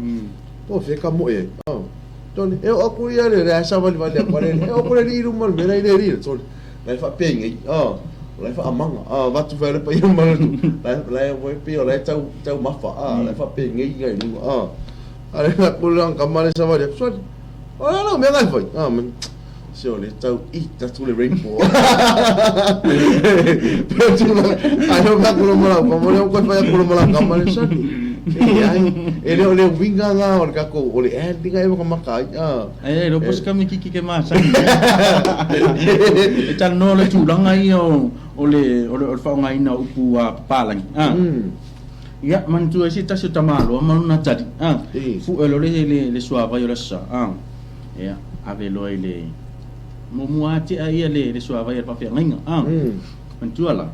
Po fe ka moe ai. Ah. Tole e o aku ia le le sa vali vali aku le. E o aku le li luma le mera i le li. Tole. Lai wha pe ngai. Ah. Lai wha amanga. Ah, vatu wha le pa ia mala tu. Lai lai wai pe o lai tau tau mafa. Ah, lai wha pe ngai ngai lunga. Ah. Ale la kule ang kama le sa vali. Sorry. O la la mea ngai whai. Ah, man. Se o le tau i tatu le rainbow. Pea tulaga, ai o ka kura mala, ka mole o koe whai a kura mala, ka male sani. E ai, e le o le winga ngā o le kako, o le ad linga e whakamaka ai. Ah. E, lo pos kami kiki ke masani. E talanoa le tulaga ia o o le o le o le faaaogaina o upu a papalangi. Ah. Ia, manatua ai se tasi o tamaloa ma lona tali. Ah. Fue loa le le le suavai o le aso Sa. Ah. Ia, ave loa i le muamua ati'a ia le le suavai a le faafeagaiga. A, manatua la,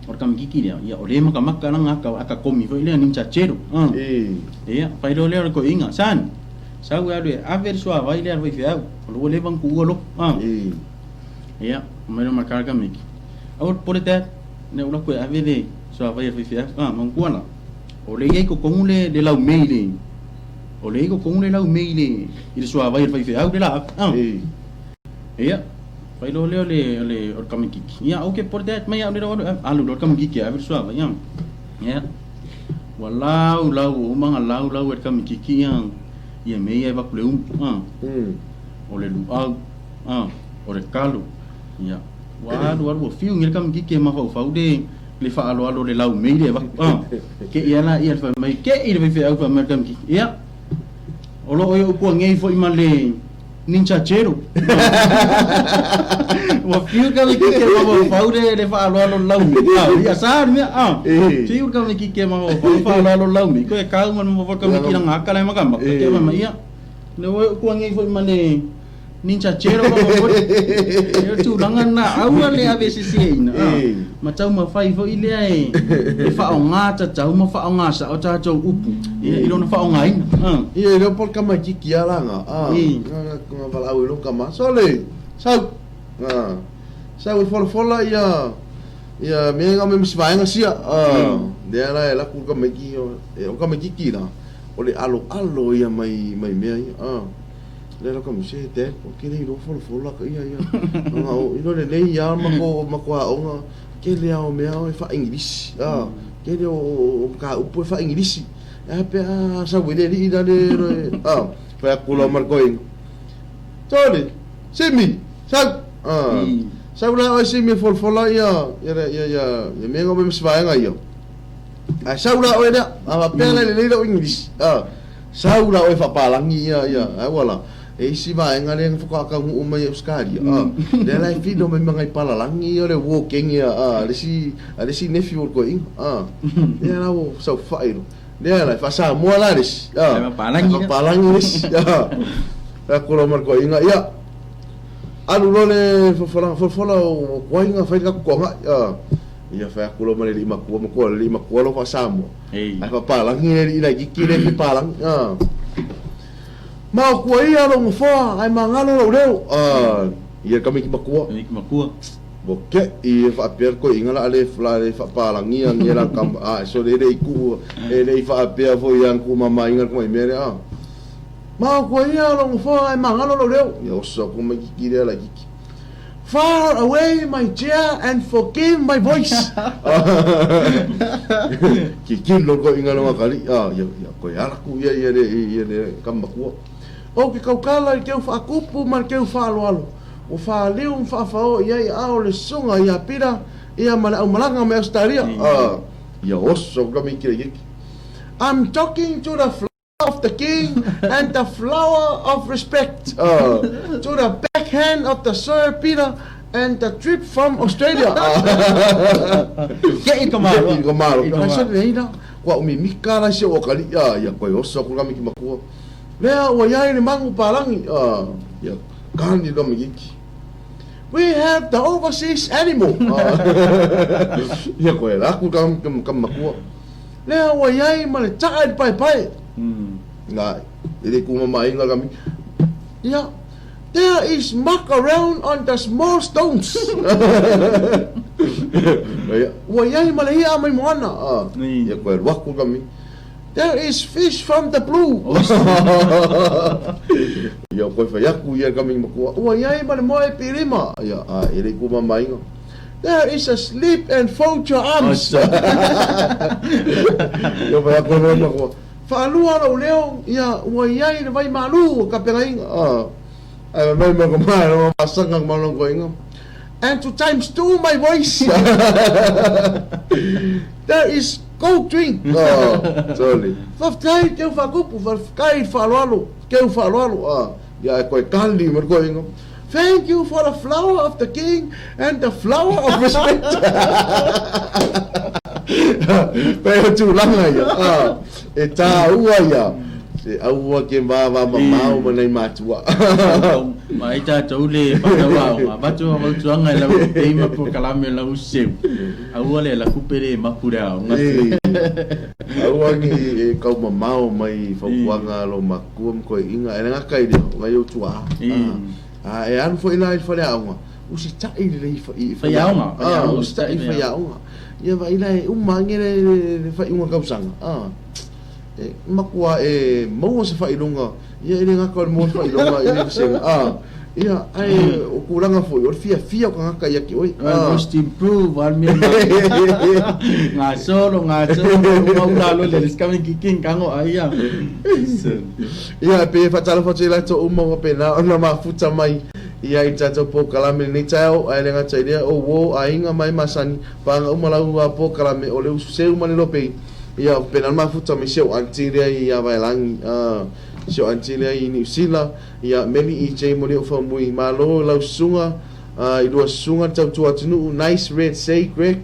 o le kamikiki lea, ia o le makamaka laga aka aka komi foi lea ni chachero. A, ia, fai loa lea o le toeaina, Son, sau e alu e ave le suavai lea a le faifeau, o lo ua leva ona tuua loku. A, ia, aumai loa ma le kala kamiki, aua le popole Dad, na ou alu atu e ave le suavai a le faifeau. A, manatua la, o lea i ai i totonu le le laumei le O le iko kongu le lau mei le i le suavai o le faifeau le la ah. Ia, fai loa lea o le o le o le kamikiki. Ia, okay, put that mai au le alu alu loa le kamikiki ave le suavai ah. Ia. Ua lau lau ua uma ona lau lau e le kamikiki ia ia mea ia e avatu le umu ah. O le luau ah, o le kalo. Ia, ua alu alu ua fiu nei le kamikiki e mafaufau le le faaaloalo le lau mei le avatu a ke'i a laia le fai mai ke'i le faifeau fai mai le kamikiki ia o lo o i ou puagei foi ma le ninja zero ua fiu le kamikiki e mafaufau le le faaaloalo le lau mei a ia sa le mea a fiu le kamikiki e mafaufau le faaaloalo le lau mei koe kau ma le mafaufau le kamikiki lana aka la e makamaka ke fai mai ia le ua i ou puagei foi ma le. Ninja Chero ma ma E o tulaga lena, aua le aveseseina, ma taumafai foi lea e faaaoga tatau ma faaaoga sao tatou upu i lona faaaogaina. Ia, e le o po o le tamaititi lava la na, na valaau ai loa tama, Sole, sau, sau e folafola ia ia mea ia ma si vaega sia. Lea la e alu atu le tamaititi, o le tamaititi la, o le aloalo ia mai mai mea ia. Lea la ka se te o ke le iloa folafola ka ia ia. Anga o ino le nei ia ma ko ma ko aonga ke le ao mea o e fa English. Ke le o ka upu e fa English. E pe a sa wele li ina le a fa ya kula mar ko ing. Tole, simi, sau. Sau la o simi folafola ia ia ia ia ia mea ngo me svaenga ia. Ae sau la oe lea, a faapea la e lelei lau English, a, sau la oe faapalagi ia, ia, ae ua la, e isi vaega lea na faatoa taunuu mai e Ausetalia, a, lea la e fino mai ma nai palalagi ia o le walking ia, a, a le isi, a le isi nephew o le toeaina, a, lea la ua saofai loa, lea la e faa-Samoa la le isi, a, Ae faapalagi ae faapalagi le isi, a, fai atu loa ma le toeaina, ia, alu loa le folafolaga, folafola o toaiga fai le tatou toagai, a. Ia fai atu loa ma le alii matua, matua le alii matua loa faa-Samoa. Ae faapalagi le alii laitiiti lea e fia palagi. Ma o tua ia lou nofoa ae magalo lou leo. Ia le tamaiti matua. Tamaiti matua. Ua te'i e faapea le toeaina la a le la le faapalagi agi la tama a sole e le i tuu e le i faapea foi ia tuumamaina le tamai mea lea. Ma o tua ia lou nofoa ae magalo lou leo. Ia oso atu tamaititi lea laitiiti. Far away my chair and forgive my voice. Kikilo ko inga longa kali. Ah, ia, ia, koe ala ku ia, ia le, ia le kama makua. O ke kaukala i keu whaakupu ma le keu whaaloalo. O whaaleu ma whaawhao ia i ao le sunga ia pira, ia ma le aumalanga me Australia. Ah, ia oso ka mi kire kiki. I'm talking to the of the king and the flower of respect to the backhand of the Sir Peter and the trip from Australia. Ke i ka malo. Ke i ka malo. Ka sa nei la. Kua umi mika la se o kali a ia koe oso ku kami ki makua. Lea ua iai le mangu palangi a ia kani ka miki. We have the overseas animal. Ia koe la ku ka ka makua. Lea ua i ai ma le taa i le paepae. Nā, e le kūmamainga ka mi. Ia, there is muck around on the small stones. Ia, ua i ai ma le i'a mai moana. Ia, koe alu aku ka mi. There is fish from the blue. Ia, koe whai aku ia ka mi makua. Ua i ai ma le moe pirima. Ia, a, e le kūmamainga. There is a sleep and fold your arms. Ia whai aku anō ma koa. Whaalua lou leo, ia ua i ai le vai mālū o Kapengainga. Ai mai mai ko mai no masanga ma no koinga. And to times two my voice. There is cold drink. Sorry. Whawhkai keu whakupu, whawhkai whaaloalo, keu whaaloalo. Ia e koe kali ma koinga. Thank you for the flower of the king and the flower of respect. Pei o tulaga ia, e tāua ia, se aua ke vava mamao ma nei mātua. Ma ai tātou le whakawā, avatu a fautuaga i lau pei ma polokalame o lau seu. Aua le la kupe le mapu le aoga. Aua ni e kaumamao mai fautuaga a lo matua ma toeaiina, e le gata i lea, o nai ou tuaa. A e alu foi la i le faleaoga, usitai lelei i faiaoga. Usitai i faiaoga. Ia vaai la e uma ane le faaiuga tausaga, e matua e maua se faailoga, ia e le gata o le maua o se faailoga i le vasega, Ia, ae o tulaga foi, o le fiafia o tagata ia te oe. I must improve, a mea gasolo, gasolo, uma ula lo le kami kiking kango ai ia. Ia, e pei e faatalofa atu i latou uma ua faapena ona mafuta mai ia i le tatou polokalame lenei taeao, ae le gata i lea, o uo, aiga ma e masani, paga uma lau polokalame o le usu seu ma le lopei, ia, faapena ona mafuta mai si ou aunty lea i Avaelagi, si ou aunty lea i Niu Sila, Ia Meli EJ Moli'o Faumui, Malo lau susuga i lua susuga le tautua atunuu, nice red say Greg,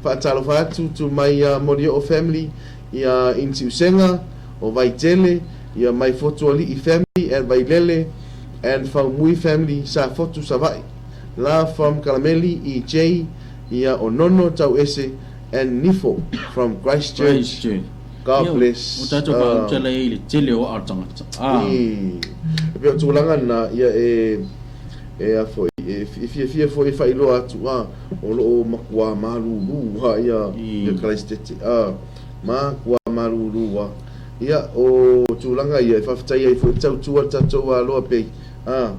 faatalofa atu tu mai ia Moli'o family ia Inti Usega o Vaitele, ia mai Fotuali'i family at Vailele and Faumui family Safotu Savaii. Love from Kalameli EJ ia o Nono Tauese and Nifo from Christchurch. Christchurch. God Ia, bless. O tatou faauta lea i le tele o aa o tagata. Ah. I, e pei o tulaga na, ia e, e a foi, e, e fiafia foi e faailoa atu, a, o lo o makuā malūlū a ia, ia Karaisitete, a, makuā malūlū a. Ia, o tulaga ia, e faafetai ai foi le tautua le tatou aloa pei, a,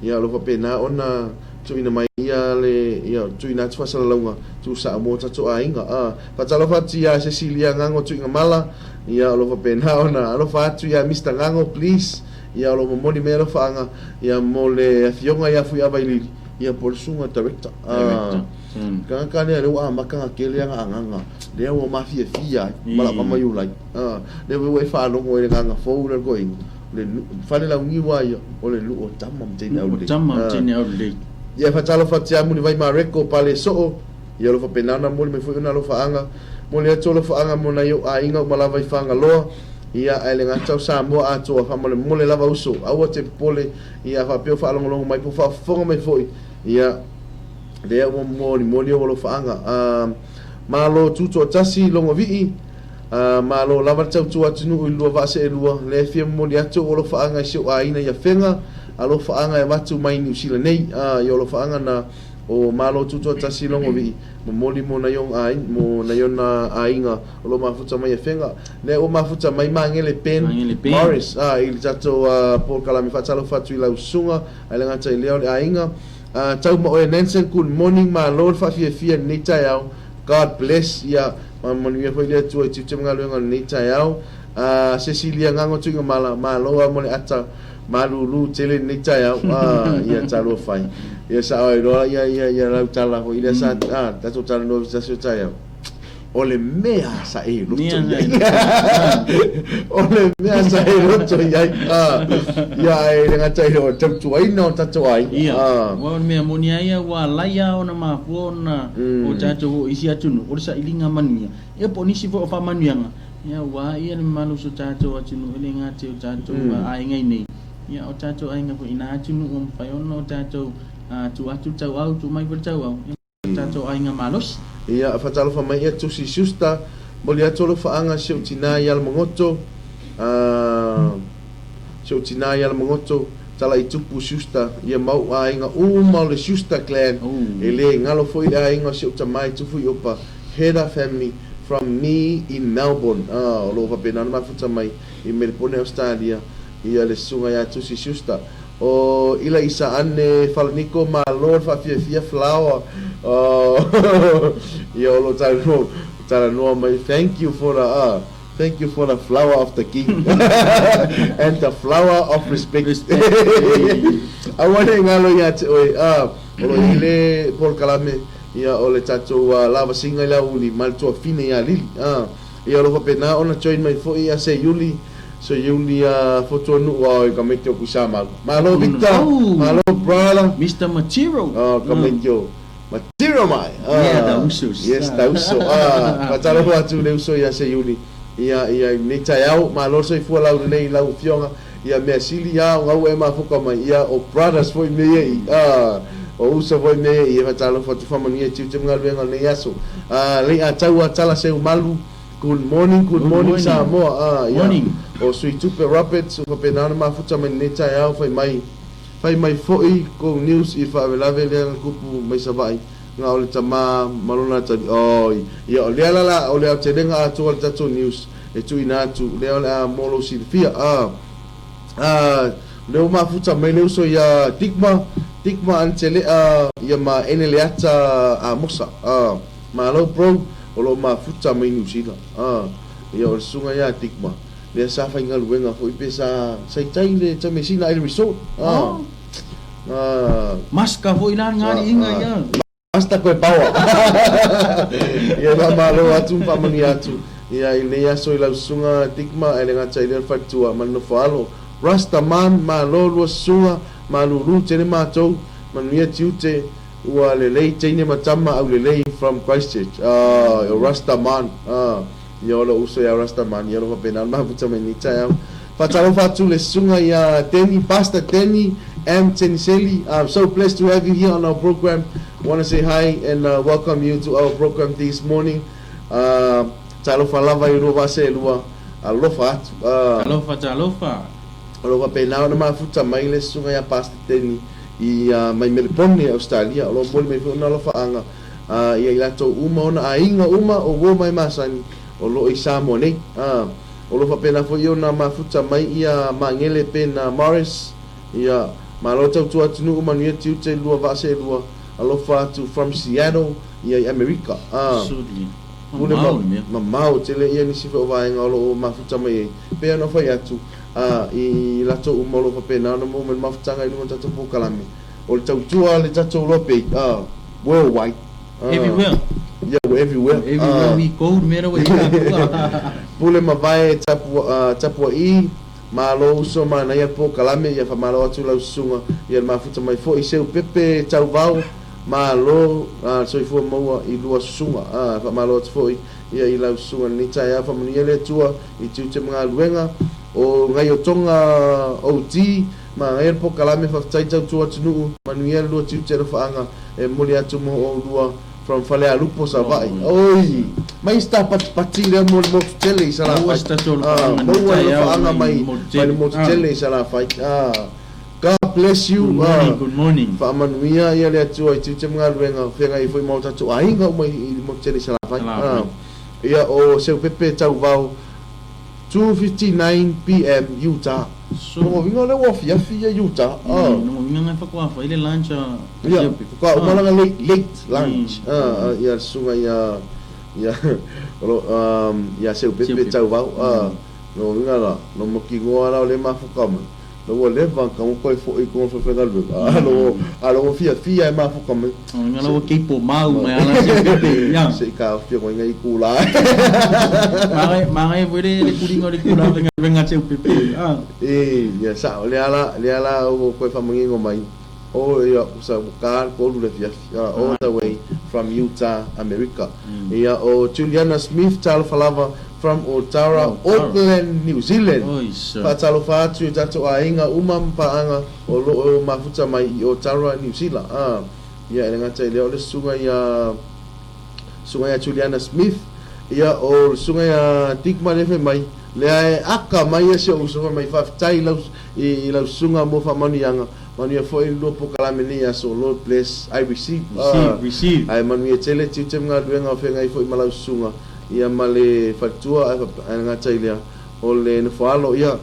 ia o lo o faapena ona tuuina mai ia le, ia, tuuina atu faasalalauga tuusaa mo tatou aiga, a. Faatalofa atu ia Cecilia Gago Tuigamala, ia o lo o faapena ona alofa atu ia Mister Gago please, ia o lo o momoli mai alofaaga ia mo le afioga ia Fuiavailili, ia po o le susuga Director. Director. Tagata lea lea ua amata ona tele ana agaga, lea ua mafiafia ai ma lau tama Iulai. Lea foi ua e faalogo i le agaga fou lea o le toeaina, o le fale launiu lava ia, o le nuu o tama ma teine aulelei. Nuu o tama ma teine aulelei. Ia faatalofa atu ia Mulivai Mareko Pale Soo, Ia alofa penana moli mai foi ona alofaaga, moli atu alofaaga mo nai ou aiga uma lava i Fagaloa, ia ae le gata o Samoa atoa, faamolemole lava uso, aua te popole, ia faapea o faalogologo mai po o faafofoga mai foi, ia lea ua molimoli ou alofaaga. A Malo tutoatasi Logovii, a Malo lava le tautua atunuu i lua vaa seelua, lea e fia momoli atu ou alofaaga i si ou aiga i Afega, alofaaga e avatu mai Niu Sila nei, a ia alofaaga na O Malo Tutoatasi Logovii, momoli mo nai ona aiga, mo nai ona aiga o lo o mafuta mai Afega. Lea ua mafuta mai Magele Ben, Magele Ben. Morris, a, i le tatou uh, polokalame faatalofa atu i lau susuga, ae le gata i lea o le aiga. Uh, tau ma oe Nansen, good morning, malo le faafiafia i lenei taeao. God bless, ia, manuia foi le Atua i tiute ma galuega o lenei taeao. Uh, Cecilia Gago Tuigamala, malo lava mo le ata Malulu tele lenei taeao ah ia talofa ai. Ia sao ai loa ia ia ia lau tala foi lea sa ah tatou talanoa i se tasi o taeao. O le mea sa e loto Mea i ai. sa e loto. O le mea sa e loto i ai. Ah ia e le gata i le tautuaina o tatou aiga. Ia, Ah. aua o le mea moni a ia ua alai lava ona mafua ona o tatou oo i isi atunuu, o le sailiga manuia. Ia po o nisi foi o faamanuiaga, Ia, ua ia le mamalu o so tatou atunuu e le gata i o tatou aiga i nei, ia o tatou aiga foi i na atunuu ua mafai ona o tatou tuu atu le tauau, tuu mai foi le tauau, ia o tatou aiga malosi. Ia, faatalofa mai ia Tusi Schuster, moli atu alofaaga si ou tina i Alamagoto, si ou tina i Alamagoto, tala i tupu Schuster, ia ma ou aiga uma o le Schuster clan, e le galo foi le aiga o si ou tama i Tufuiopa, Hera family from me in Melbourne ah o lo o faapena ona mafuta mai i Melbourne Australia ia le susuga ia Tusi Schuster o ila isa ane Falaniko malo le faafiafia flower oh ia o lo o talanoa talanoa mai thank you for the ah thank you for the flower of the king and the flower of respect aua ne i galo ia te oe ah o lo o i ai le polokalame Ia, o le tatou lavasiga i le aoauli ma le tuafine ia Lili. Ia, o lo o faapena ona join mai foi ia Seiuli, Seiuli Fotuanuu a i ka meke o Kuisamau. Malo Victor, malo brother. Mister Material. Oh, ka meke o Material mai. Yeah, the usos. Yes, the uso. Faatalofa atu le uso ia Seiuli. Ia, ia, i lenei taeao, malo le soifua laulelei i lau afioga. Ia mea sili a o gau e mafuka mai ia o brothers foi me ia i a o uso foi me ia i e fatalofa atu faamanuia i tiute ma galuega o lenei aso a lei a tau a tala seu malu good morning good morning Samoa a ia o sui tupe Roberts o faapena ona mafuta mai lenei taeao fai mai fai mai foi kou news i le faalavelave lea na tupu mai Savaii nga o le tama ma lona atalii oi ia o lea la la o le aotelega atoa o le tatou news e tuuina atu, lea o le a mo lou silafia. A, a, lea ua mafuta mai le uso ia Digma, Digma Antelea, ia ma Eneleata Amosa. A, malo bro, o lo o mafuta mai Niu Sila. A, ia o le susuga ia Digma, lea sa faigaluega foi pe sa, sa i tai le Tamesina Island Resort. A, a. Maska foi la nga liiga ia. Basta koe paoa. Ia faamalo atu ma faamanuia atu ia i lenei aso i lau susuga Digma ae le gata i lea o le faletua ma le nofo alo Rasta man malo lua susuga malulu tele matou manuia tiute ua lelei teine ma tama aulelei from Christchurch ah o Rasta man ah ia o lou uso ia Rasta man ia o lo faapena ona mafuta mai lenei taeao Faatalofa atu le susuga ia Denny Pastor Denny. M. Teniseli. I'm so blessed to have you here on our program. Want to say hi and welcome you to our program this morning. Talofa lava i lua vaa seelua. Alofa atu. Talofa, talofa. O lo o faapena ona mafuta mai le susuga ia Pastor Teni i mai Melepone, Ausetalia. O lo o momoli mai foi ona alofaaga ia i latou uma, ona aiga uma o uo mai masani o lo o i Samoa nei. O lo o faapena foi ona mafuta mai ia Magele Pena Morris, ia Malo tautua atunuu manuia tiute lua vaa seelua. Alofa atu from Seattle ia i Amerika. Absolutely. Pule Mamao le mea. Mamao tele ia nisi foi o vaega o lo o mafuta mai ai. Pei ona fai atu, ā, i latou uma o lo o faapena ona maua mai le mafutaga i luga o le tatou polokalame, o le tautua a le tatou loa pei, ā, worldwide, ā, Everywhere. Yeah, we're everywhere. Everywhere we go, le mea lea ua i ai tatou, ā. Pule mavae tapu, ā, tapua'i, malo uso manaia le polokalame, ia faamalo atu lau susuga, ia le mafuta mai foi, seu pepe tauvao, malo, ā, le soifua maua i lua susuga, ā, faamalo atu foi, ia i lau susuga i lenei taeao, faamanuia le Atua i tiute ma galuega o Gaiotoga OD ma agaia le polokalame faafetai tautua atunuu manuia le lua tiute alofaaga e momoli atu mo oulua from Falealupo Savaii oi mai se ta patipati lea mo le motu tele i Salafai maua le alofaaga mai le motu tele i Salafai God bless you Good morning, good morning. Faamanuia ia le Atua i tiute ma galuega feagai foi ma o tatou aiga uma i le motu tele i Salafai. Ia o Seupepe Tauvao 2:59 PM Utah. So, Lona uiga lea ua afiafi ia Utah. Lona uiga ngai faatoa fai le lunch a Ia, Seupepe. faatoa uma lana late, late lunch. Ia le susuga ia ia ia Seupepe Tauvao. Lona uiga la, no mautinoa la o lea e mafuta mai. Na ua leva ka mo koe foʻi i kona faigaluega, a lo a lo fiafia e mafuta mai. O nga lawa kei po mau mai ala se pepe ia. Se i ka fia koe ngai kula. Magai magai foi le le kulinga o le kula venga venga seu pepe. Ah. E ia sa le ala le ala o koe whamangingo mai. O ia sa ka ko le fiafi. All the way from Utah, America. Ia o Juliana Smith talofa lava From Otara, Auckland, New Zealand. Faatalofa atu i o tatou aiga uma ma paaga o lo o mafuta mai i Otara, New Zealand. A, ia e le gata i lea o le susuga ia, susuga ia Juliana Smith, ia o le susuga ia Dick Malefe mai, lea e aka mai ia si ou uso fai mai faafetai i lau, i lau susuga mo faamanuiaga, manuia foi le lua polokalame nei aso, Lord bless, I receive. Receive, receive. Ae manuia tele tiute ma galuega o feagai foi ma lau susuga. Ia ma le faletua ae gata i lea o le nofoaalo ia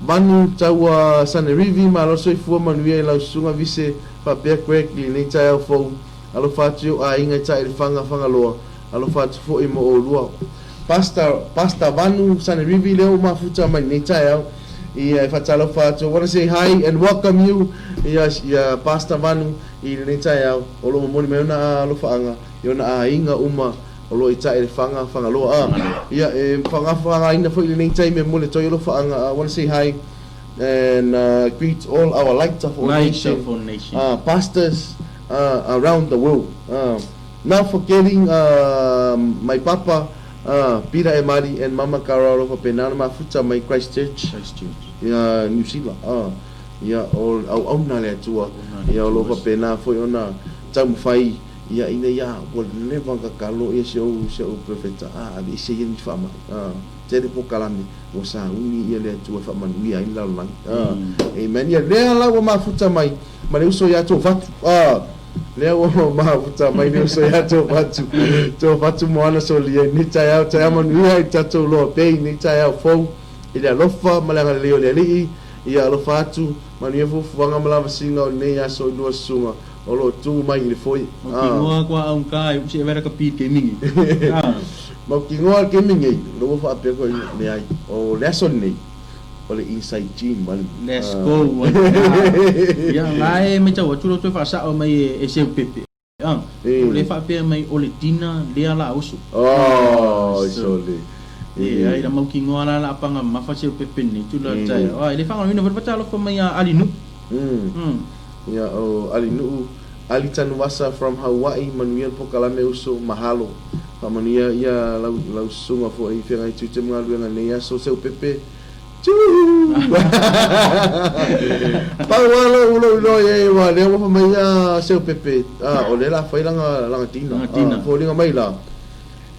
Manu taua Sanerivi malo soifua manuia i lau susuga Vise faapea Greg i lenei taeao fou alofa atu i ou aiga i Taelefaga Fagaloa alofa atu foi mo oulua Pastor Pastor Vanu Sanerivi lea ua mafuta mai lenei taeao ia e faatalofa atu I wanna say hi and welcome you ia ia Pastor Vanu i lenei taeao o lo o momoli mai ona alofaaga i ona aiga uma O lo o i Taelefaga, Fagaloa, a. Ia, e whangawhangaina foi lenei taimi e mole toi alofaaga. I want to say hi and greet all our Light of All Nation, Light of All Nation. Pastors around the world. Not forgetting my papa, Peter Emari and Mama Kara alofa pena na mafuta mai Christchurch, Christchurch. Ia, New Zealand. Ia, o auauna le Atua. Ia, o lo o faapena foi ona taumafai Ia ina ia ua leva ona tatalo ia si ou si ou perofeta a aveese ia ni faamai a tele polokalame ua sauni ia le Atua e faamanuia ai le lalolagi a amen ia lea la ua mafuta mai ma le uso ia Tovatu a lea ua mafuta mai le uso ia Tovatu Tovatu Moana Solia i lenei taeao taeao manuia i tatou loa pea i lenei taeao fou i le alofa ma le agalelei o le Alii ia alofa atu manuia fuafuaga ma lavasiga o lenei aso i lua susuga O lo o tu mai i le foi. Mautinoa kua au ka e usi e vera ka pi ke mingi. Mautinoa ke mingi, lo ua faapea koe leai. O le aso lenei, o le inside gym ma le. Let's go. Ia, la e matau atu lo toe faasao mai e seu pepe. O le faapea mai o le dinner lea la uso. Oh, sole. E ai la mautinoa la la panga mafa seu pepe nei tu la tai. Oh, e le whanganui na whare mai a Ali Nu. Ia o Alinuu, Ali Tanuvasa from Hawaii, manuia le pokalame uso, mahalo. Faamanuia ia lau lau susuga foi i feagai tiute ma galuega i lenei aso, seu pepe. Tjuu! Pau lava lou lou iloa i ai aua o lea ua fai mai a Seupepe o lea o le a fai lana lana dinner. Lana dinner. Foliga mai la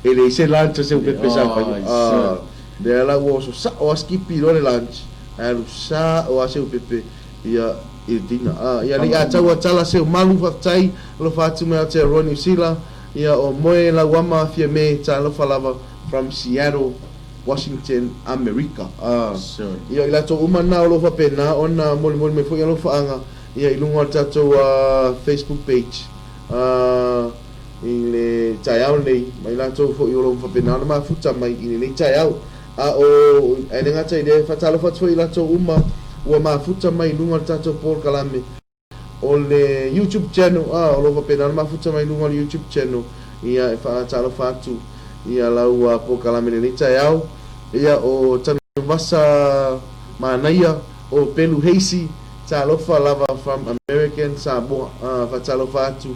e leai se lunch a Seupepe sa faia. Lea la ua oso sao lava skipi loa le lunch ae alu sao lava Seupepe ia i le dinner. Ia alii a tau a tala Seumalu faafetai alofa atu mai Aotearoa Niu Sila ia o Moe Lauama Fiame talofa lava from Seattle Washington, Amerika. A, ia, o i latou uma na o lo o faapena ona molimoli mai foi alofaaga ia i luga o le tatou Facebook page a, i le taeao lenei, ma i latou foi o lo o faapena ona mafuta mai i lenei taeao. A o, ae le gata i lea, e faatalofa atu foi i latou uma ua mafuta mai i luga o le tatou polokalame. O le YouTube channel a o lo o faapena ona mafuta mai luga o le YouTube channel ia e faatalofa atu ia lau polokalame lenei taeao ia o Tanuvasa Manaia o Pelu Heisi talofa lava from American Samoa a faatalofa atu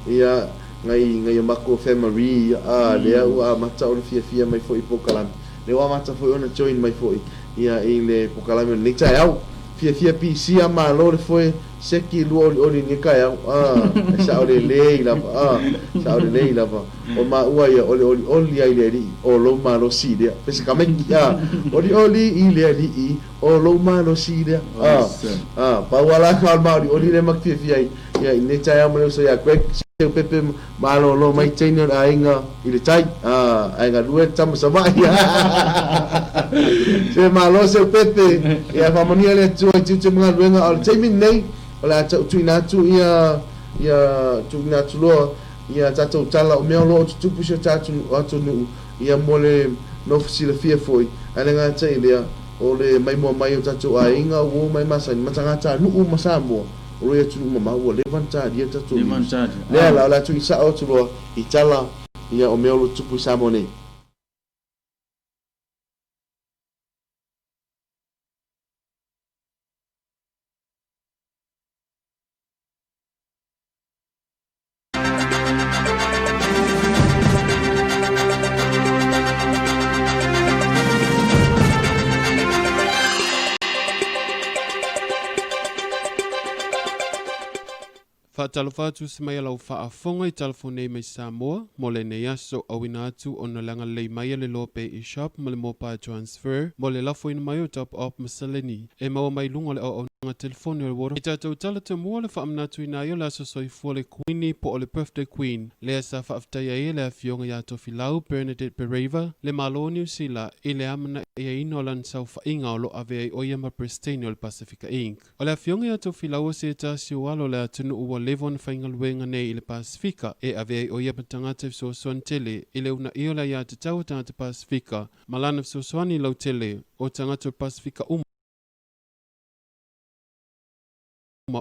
ia ngai ngai o mako family a lea ua amata ona fiafia mai foi i polokalame lea ua amata foi ona join mai foi ia i le polokalame o lenei taeao. Fiafia pisia malo le foe seki lua olioli ni kaeao ah e sao lelei lava ah sao lelei lava o maua ia ole olioli ai le alii o lou malosi lea pese kamaiki ah olioli i le alii o lou malosi lea ah ah pau ala ka o ma olioli le mak fiafia ai ia i nei taeao ma le uso ia Greg Seupepe malolo mai teine o le aiga i le tai ae galue le tama Savaii se malo Seupepe ia faamanuia le Atua i tiute ma galuega a o le taimi lenei o le a tuuina atu ia ia tuuina atu loa ia tatou tala o mea o lo o tutupu i si o tatou atunuu ia mo le nofo silafia foi ae le gata i lea o le maimoa mai o tatou aiga uo mai masani ma tagatanuu ma Samoa o lo o i atunuu mamao ua leva ona talia le tatou news. Lea la o le a tuuina sao atu loa i tala ia o mea o lo o tutupu i Samoa nei. Faatalofa atu se mai a lau faafofoga i talafonei mai Samoa mo lenei aso auina atu ona le agalelei mai a le Lope eShop ma le Mobile Transfer mo le lafoina mai o Top Up ma Seleni e maua mai luga o le auaunaga telefoni o le Vodafone. I tatou tala tomua le faamanatuina ai o le aso soifua le Kuini po o le Birthday Queen lea sa faafetaia ai e le Afioga ia Tofilau Bernadette Bereva le Malo o Niu Sila i le amanaiaina o lana saofaiga o lo o ave ai o ia ma Peresetene o le Pasefika Inc. O le Afioga ia Tofilau o se tasi o alo o le atunuu ua leva ona faigaluega nei i le Pasefika e ave ai o ia ma tagata e fesoasoani tele i le uunaia o le aiatatau a tagata Pasefika ma lana fesoasoani lautele o tagata o le Pasefika uma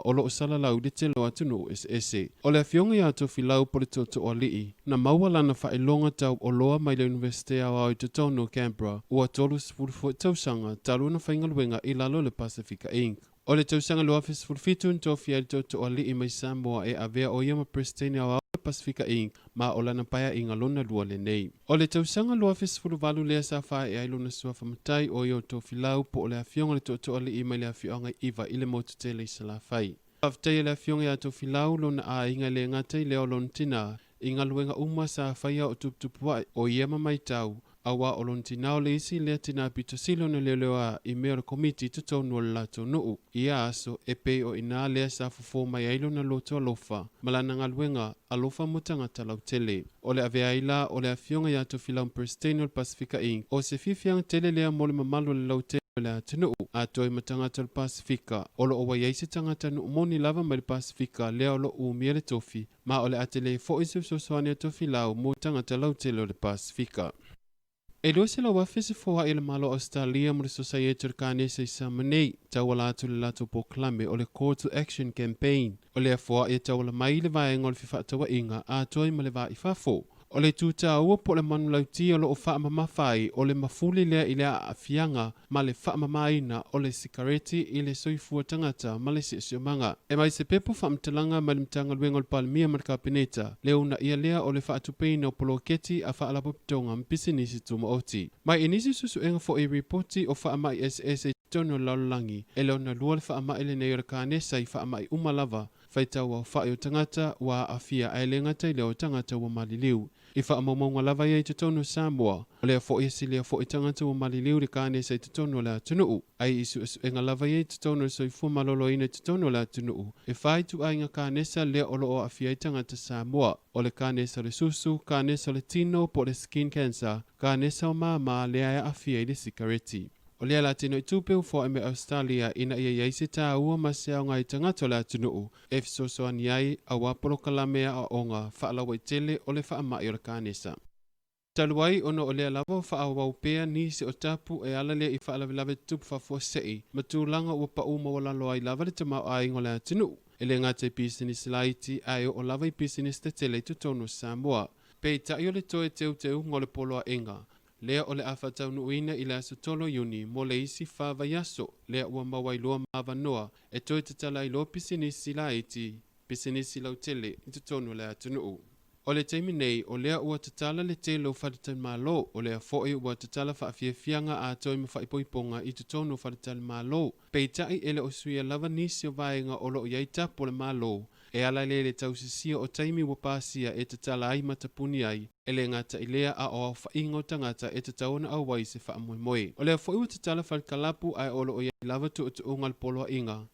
o lo o salalau i le tele o atunuu eseese. O le Afioga ia Tofilau po o le Tootooalii, na maua lana faailoga tau oloa mai le Iunivesite Aoao i totonu o Canberra ua 30 foi tausaga talu ona faigaluega i lalo o le Pasefika Inc. O le tausaga 2017 na tofia ai le Tootooalii mai Samoa e avea o ia ma Peresetene Aoao o le Pasefika Inc. ma o lana paeaiga lona lua lenei. O le tausaga 2018 lea sa faaee ai lona suafa matai o ia o Tofilau po o le Afioga i le Tootooalii mai le afioaga i Iva i le motu tele i Salafai. Faafetai e le Afioga ia Tofilau lona aiga e le gata i lea o lona tina i galuega uma sa faia o tuputupua'i o ia ma maitau auā o lona tina o le isi lea tina pito sili ona leoleoā i mea o le komiti i totonu o le latou nuu i ia aso e pei o inā lea sa fofo mai ai lona loto alofa ma lana galuega alofa mo tagata lautele. O le avea ai la o le Afioga ia Tofilau Peresetene o le Pasefika Inc. O se fiafiaga tele lea mo le mamalu o le lautele o le atunuu, atoa ma tagata o le Pasefika. O lo o ua i ai se tagata nuu moni lava mai le Pasefika lea o lo o umia le tofi, ma o le a tele foi se fesoasoani a Tofilau mo tagata lautele o le Pasefika. E 200,000 se foai a le Malo o Ausetalia mo le Sosaiete o le Kanesa i Samoa nei, tauala atu i le latou polokalame o le Call to Action Campaign. O lea foai e tauala mai i le vaega o le fefaatauaiga atoa ai ma le va i fafo. O le itu taua po o le manulauti o lo o faamamafa ai o le mafuli lea i le aafiaga ma le faamamaina o le sikareti i le soifua tagata ma le siosiomaga. E mai se pepa faamatalaga mai le Matagaluega o le Palemia ma le Kapeneta, le uunaia lea o le faatupeina o poloketi a faalapotopotoga ma pisinisi tumaoti. Mai i nisi suesuega foi i ripoti o faamai eseese i totonu o le lalolagi, e lona lua le faamai lenei o le kanesa i faamai uma lava, faitau aofai o tagata ua aafia ae le gata i lea o tagata ua maliliu. I faamaumauga lava ia i totonu o Samoa, o lea foi e silia foi tagata ua maliliu i le kanesa i totonu o le atunuu. Ai i suesuega lava ia i totonu o le soifua maloloina i totonu o le atunuu, e fa ituaiga kanesa lea o lo o aafia ai tagata Samoa, o le kanesa o le susu, kanesa o le tino po o le skin cancer, kanesa o mama lea e aafia i le sikareti. O lea la tino i tupe ua foai mai Ausetalia ina ia i ai se taua ma se aoga i tagata o le atunuu e fesoasoani ai aua polokalame aoaoga faalauaitele o le faamai o le kanesa. Talu ai ona o lea lava ua faaauau pea nisi o tapu e ala lea i faalavelave tutupu faafuasei ma tulaga ua pau maualalo ai lava le tamaoaiga o le atunuu, e le gata i pisinisi laiti ae oo lava i pisinisi tetele i totonu o Samoa. Peitai o le toe teuteuga o le poloaiga lea o le a faataunuuina i le aso 3 o Iuni mo le isi fa vaiaso lea ua maua ai loa ma avanoa e toe tatala ai loa pisinisi laiti, pisinisi lautele i totonu o le atunuu. O le taimi nei, o lea ua tatala le tele o faletalimalo, o lea foi ua tatala faafiafiaga atoa ma faaipoipoga i totonu o faletalimalo. Peitai e le o suia lava nisi o vaega o lo o i ai tapu o le Malo e ala lea i le tausisia o taimi ua pasia e tatala ai ma tapuni ai, e le gata i lea a o aofaiga o tagata e tatau ona auai i se faamoemoe. O lea foi ua tatala falekalapu ae o lo o i ai lava tuutuuga o le poloaiga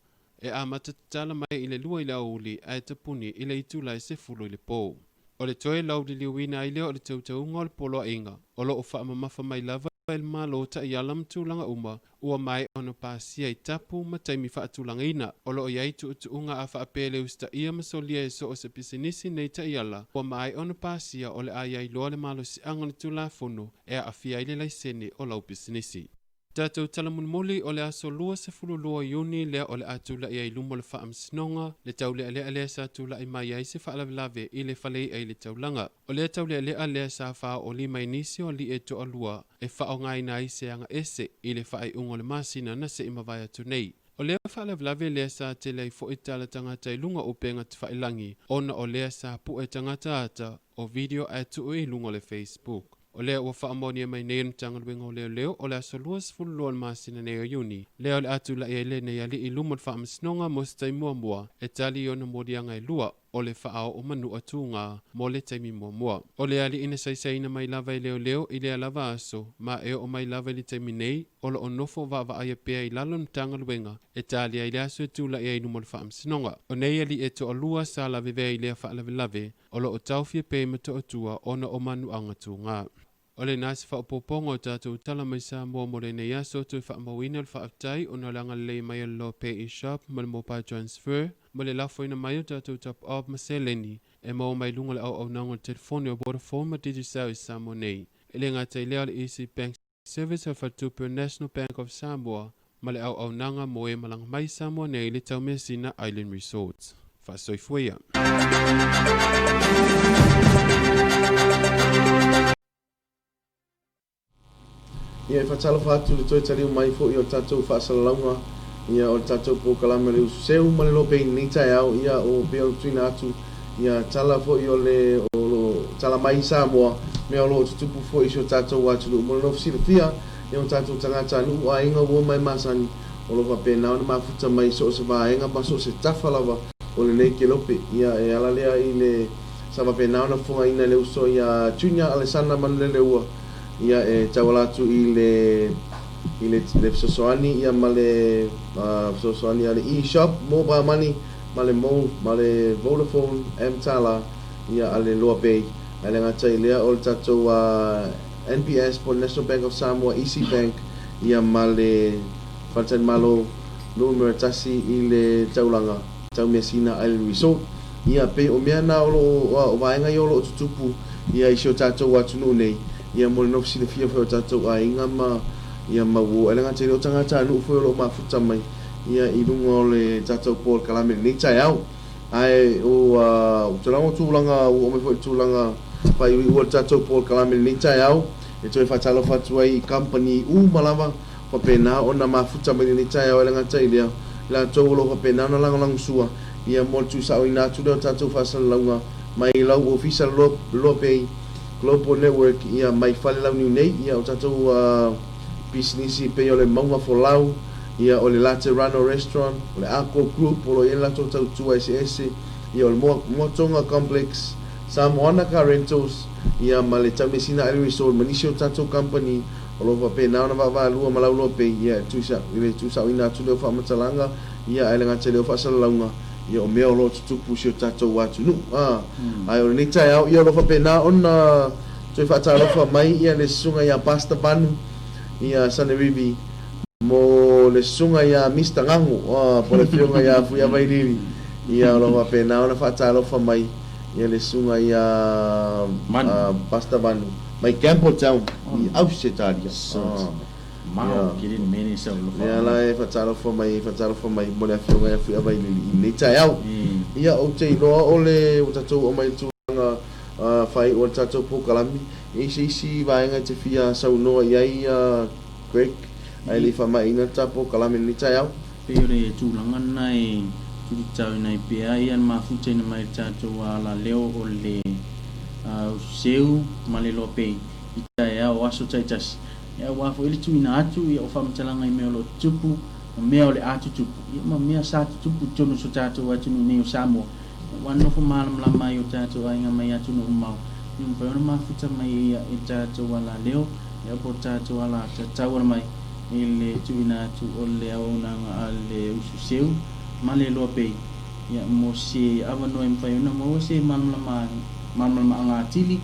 e amata tatala mai i le 2 i le aoauli ae tapuni i le itula e 10 i le po. O le toe lauliliuina ai lea o le teuteuga o le poloaiga o lo o faamamafa mai lava e le Malo taiala ma tulaga uma ua maea ona pasia i tapu ma taimi faatulagaina. O lo o i ai tuutuuga a faapea le usitaia ma solia e so o se pisinisi nei taiala ua maea ona pasia o le a i ai loa le malosiaga o le Tulafono e aafia ai le laisene o lau pisinisi. Tatou tala mulimuli o le aso 22 Iuni lea o le a tulai ai i luma o le Faamasinoga le taulealea lea sa tulai mai ai se faalavelave i le fale i'a i le taulaga. O lea taulealea lea sa faaoolima i nisi o alii e toalua e faaaogaina ai se aga ese i le faaiuga o le masina na se i mavae atu nei. O lea faalavelave lea sa tele ai foi tala tagata i luga o upega tafailagi ona o lea sa pue tagata ata o video ae tuu i luga o le Facebook. O lea ua faamaonia mai nei e le Matagaluega o Leoleo o le aso 22 o le masina nei o Iuni, lea o le a tulai ai lenei alii i luma o le Faamasinoga mo se taimi muamua e tali i ona moliaga e lua o le faaoo manua tuga mo le taimi muamua. O le alii na saisaiina mai lava e leoleo i lea lava aso ma e oo mai lava i le taimi nei o lo o nofo vaavaaia pea i lalo o le Matagaluega e talia ai le aso e tulai ai i luma o le Faamasinoga. O nei alii e toalua sa lavevea i lea faalavelave o lo o taofia pea i Motootua ona o manuaga tuga. O lena se faaopoopoga o tatou tala mai Samoa mo lenei aso, toe faamauina le faafetai ona o le agalelei mai o le Lope eShop ma le Mobile Transfer ma le lafoina mai o tatou top up ma seleni e maua mai luga o le auaunaga o le telefoni o Vodafone ma Digicel i Samoa nei. E le gata i lea o le Easy Bank Service o le Faletupe o National Bank of Samoa ma le auaunaga mo e malaga mai i Samoa nei i le Taumeasina Island Resort. Faasoifua ia. Ia, e faatalofa atu i le toe taliu mai foi o le tatou faasalalauga, ia, o le tatou polokalame o le usu seu ma le lope i lenei taeao, ia, o pei ona tuuina atu, ia, tala foi o le, o lo tala mai i Samoa, mea o lo o tutupu foi i si o tatou atunuu. Mo le nofo silafia, ia, o tatou tagatanuu, aiga, uo ma e masani, o lo o faapena ona mafuta mai i so o se vaega ma so o se tafa lava o lenei kelope. Ia, e ala lea i le sa faapena ona fofogaina e le uso ia Junior Alesana Manuleleua, ia, e tauala atu i le i le le fesoasoani ia ma le fesoasoani a le eShop Mobile Money ma le mo ma le Vodafone mTala ia a le Loa Bay. Ae le gata i lea o le tatou NBS po o le National Bank of Samoa, Easy Bank ia ma le Faletalimalo numera tasi i le taulaga Taumeasina Island Resort. Ia, pei o mea na o lo o, o vaega ia o lo o tutupu ia i si o tatou atunuu nei, ia mo le nofo silafia foi o tatou aiga ma, ia ma uo. E le gata i lea o tagatanuu foi o lo o mafuta mai ia i luga o le tatou polokalame i lenei taeao. Ae ua, ou te lago o tulaga, ua oo mai foi i le tulaga Faaiuiua le tatou polokalame i lenei taeao e toe faatalofa atu ai i kamupani uma lava faapena ona mafuta mai lenei taeao e le gata i lea, i latou o lo o faapena ona lagolagosua ia mo le tuusaoina atu lea o tatou faasalalauga mai lau ofisa Lope Global Network ia mai Falelauniu nei ia o tatou pisinisi pei o le Mauga Folau ia o le Laterano Restaurant, o le Arco Group o lo o i ai le latou tautua eseese ia o le Moatonga Complex, Samoana Car Rentals ia ma le Taumeasina Island Resort ma nisi o tatou kamupani o lo o faapena ona vaavaalua ma lauloa pei ia i le tuusaoina atu lea o faamatalaga ia ae le gata i lea o faasalalauga ia o mea o lo o tutupu i si o tatou atunuu. Ae o lenei taeao ia o lo o faapena ona toe faatalofa mai ia le susuga ia Pastor Vanu ia Sanerivi mo le susuga ia Mister Gago po o le afioga ia Fuiavailili ia o lo o faapena ona faatalofa mai ia le susuga ia Pastor Vanu mai Campbelltown i Ausetalia. Lea la e faatalofa mai, faatalofa mai mo le afioga ia Fuiavailili i lenei taeao. Ia ou te iloa o le ua tatou oo mai i le tulaga faaiu o le tatou polokalame. E i ai se isi vaega e te fia saunoa i ai Greg ae le i faamaeaina le ta polokalame i lenei taeao? Pei o le tulaga lena e tulitauina ai pea le mafutaina mai le tatou alaleo o le useu ma le loa pei i taeao o aso taitasi, aua foi le tuuina atu o faamatalaga i mea o lo o tutupu ma mea o le a tutupu, ma mea sa tutupu i totonu o so tatou atunuu nei o Samoa, ua nofo malamalama ai o tatou aiga mai atunuu mamao, ia mafai ona mafuta mai i le tatou alaleo po o le tatou ala tauala mai i le tuuina atu o le auaunaga a le usu seu ma le loa pei, ia, mo se avanoa e mafai ona maua se malamalamaaga atili,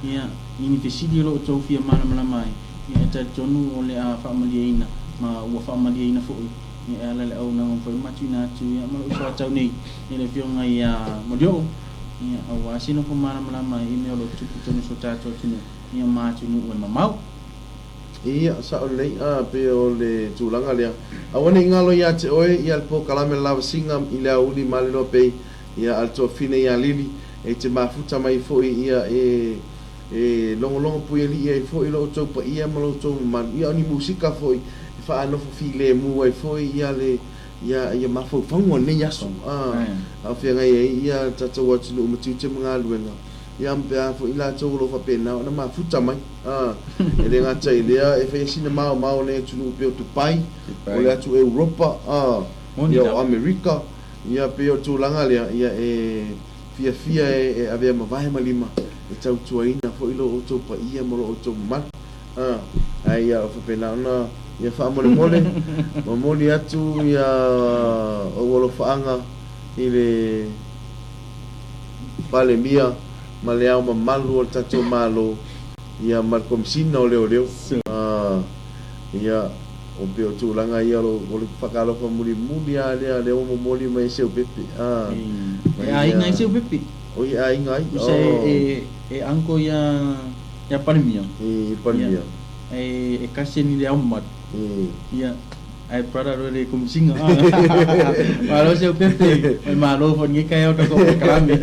ia, i ni fesili o lo o outou fia malamalama ai, ia, e talitonu o le a faamalieina, ma ua faamalieina foi, ia, e ala i le auaunaga mafai ona matuina atu, ia, ma lou soatau nei i le Afioga ia Molioo, ia, aua se nofo malamalama ai i mea o lo o tutupu i totonu o so tatou atunuu, ia, ma atunuu e mamao. Ia, sao lelei, a, pei o le tulaga lea. Aua ne i galo ia te oe, ia le polokalame lavasiga i le aoauli ma le loa pei, ia, a le toafine ia Lili, e te mafuta mai foi, ia, e, e logologo puialii ai foi lo outou paia ma lo outou mamalu, ia, o ni musika foi e faanofo filemu ai foi, ia, le, ia, ia mafaufauga o lenei aso, a, a o feagai ai, ia, le tatou atunuu ma tiute ma galuega. Ia ma pe a foi latou o lo o faapena ona mafuta mai. A, e le gata i lea, e fai ai sina maomao o nei atunuu pei o Dubai, o le atu Europa, a, ia o Amerika, ia pei o le tulaga lea, ia e fiafia e avea ma vae ma lima e tautuaina foi lo outou paia ma lo outou mamalu. A, ae ia o faapena ona ia faamolemole, momoli atu ia ou alofaaga i le. Palemia ma le Ao Mamalu o le tatou Malo, ia ma le Komesina o Leoleo. Ia, o pei o tulaga ia o le whakalofa mulimuli a lea, lea ua momoli mai e Seupepe. E aiga ai Seupepe. O i aiga ai. Usa e uncle ia Palemia. E Palemia. E cousin i le Ao Mamalu. Ia. Ae brother loa le komisiga. Malo Seupepe, oi malo foi lenei taeao tatou polokalame.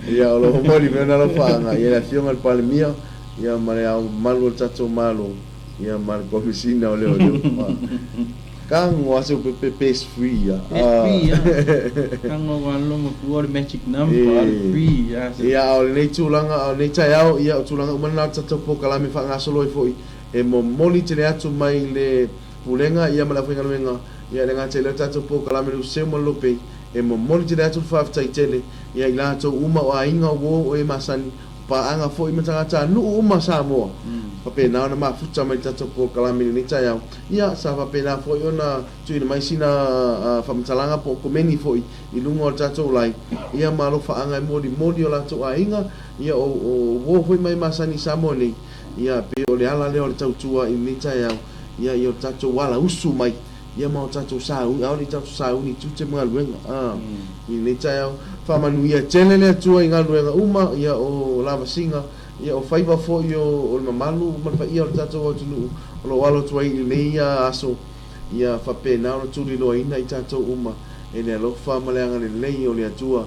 Ia o lo o momoli mai ona alofaaga ia le afioga i le Palemia ia ma le Ao Mamalu o le tatou Malo ia ma le Komesina o Leoleo. Kago a Seupepe best free ia. Best free ia. Kago ua logo fua o le magic number a le free ia. Ia a o lenei tulaga a o lenei taeao ia o tulaga uma na o le tatou polokalame faagasolo ai foi e momoli tele atu mai le Pulega ia ma le aufaigaluega ia le gata i lea tatou polokalame le Useu ma le Lopei e momoli tele atu le faafetai tele ia i latou uma o aiga o uo o e masani o paaga foi ma tagata nuu uma Samoa faapena ona mafuta mai le tatou polokalame i lenei taeao ia sa faapena foi ona tuuina mai sina faamatalaga po o komeni foi i luga o le tatou lai ia ma alofaaga e molimoli o latou aiga ia o uo foi ma e masani i Samoa nei ia pei o le ala lea o le tautua i lenei taeao. Ia, i o tatou ala usu mai, ia ma o tatou sauni, aole i tatou sauni i tiute ma galuega, a, i lenei taeao. Faamanuia tele le Atua i galuega uma, ia, o lavasiga, ia, o faiva foi o, o le mamalu ma le paia o le tatou atunuu o lo o alo atu ai i lenei aso, ia faapena ona tuliloaina i tatou uma e le alofa ma le agalelei o le Atua.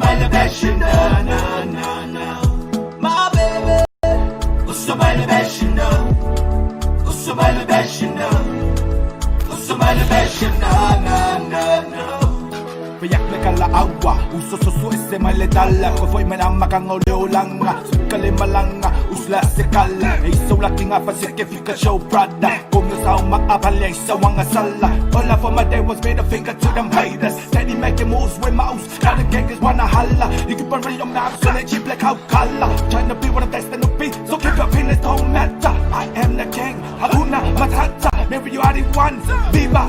Usomele beshina na na na. My baby. Usomele beshina. Usomele beshina. Usomele beshina na na na. Payak le kala awa Uso soso ese mai le tala. Ko foi mai nama kanga o le olanga. Suka le malanga Usla se kala. Ei so la kinga fa se ke fika show brother. Kung sa uma apalya sa wanga sala. All for my day was made a finger to them haters. Steady making moves with mouse. Got the gangsters wanna holla. You keep on reading your mouth so they cheap like how color. Trying to be what I'm destined to be. So keep your opinions don't matter. I am the king. Hakuna Matata. Maybe you are the ones. Viva.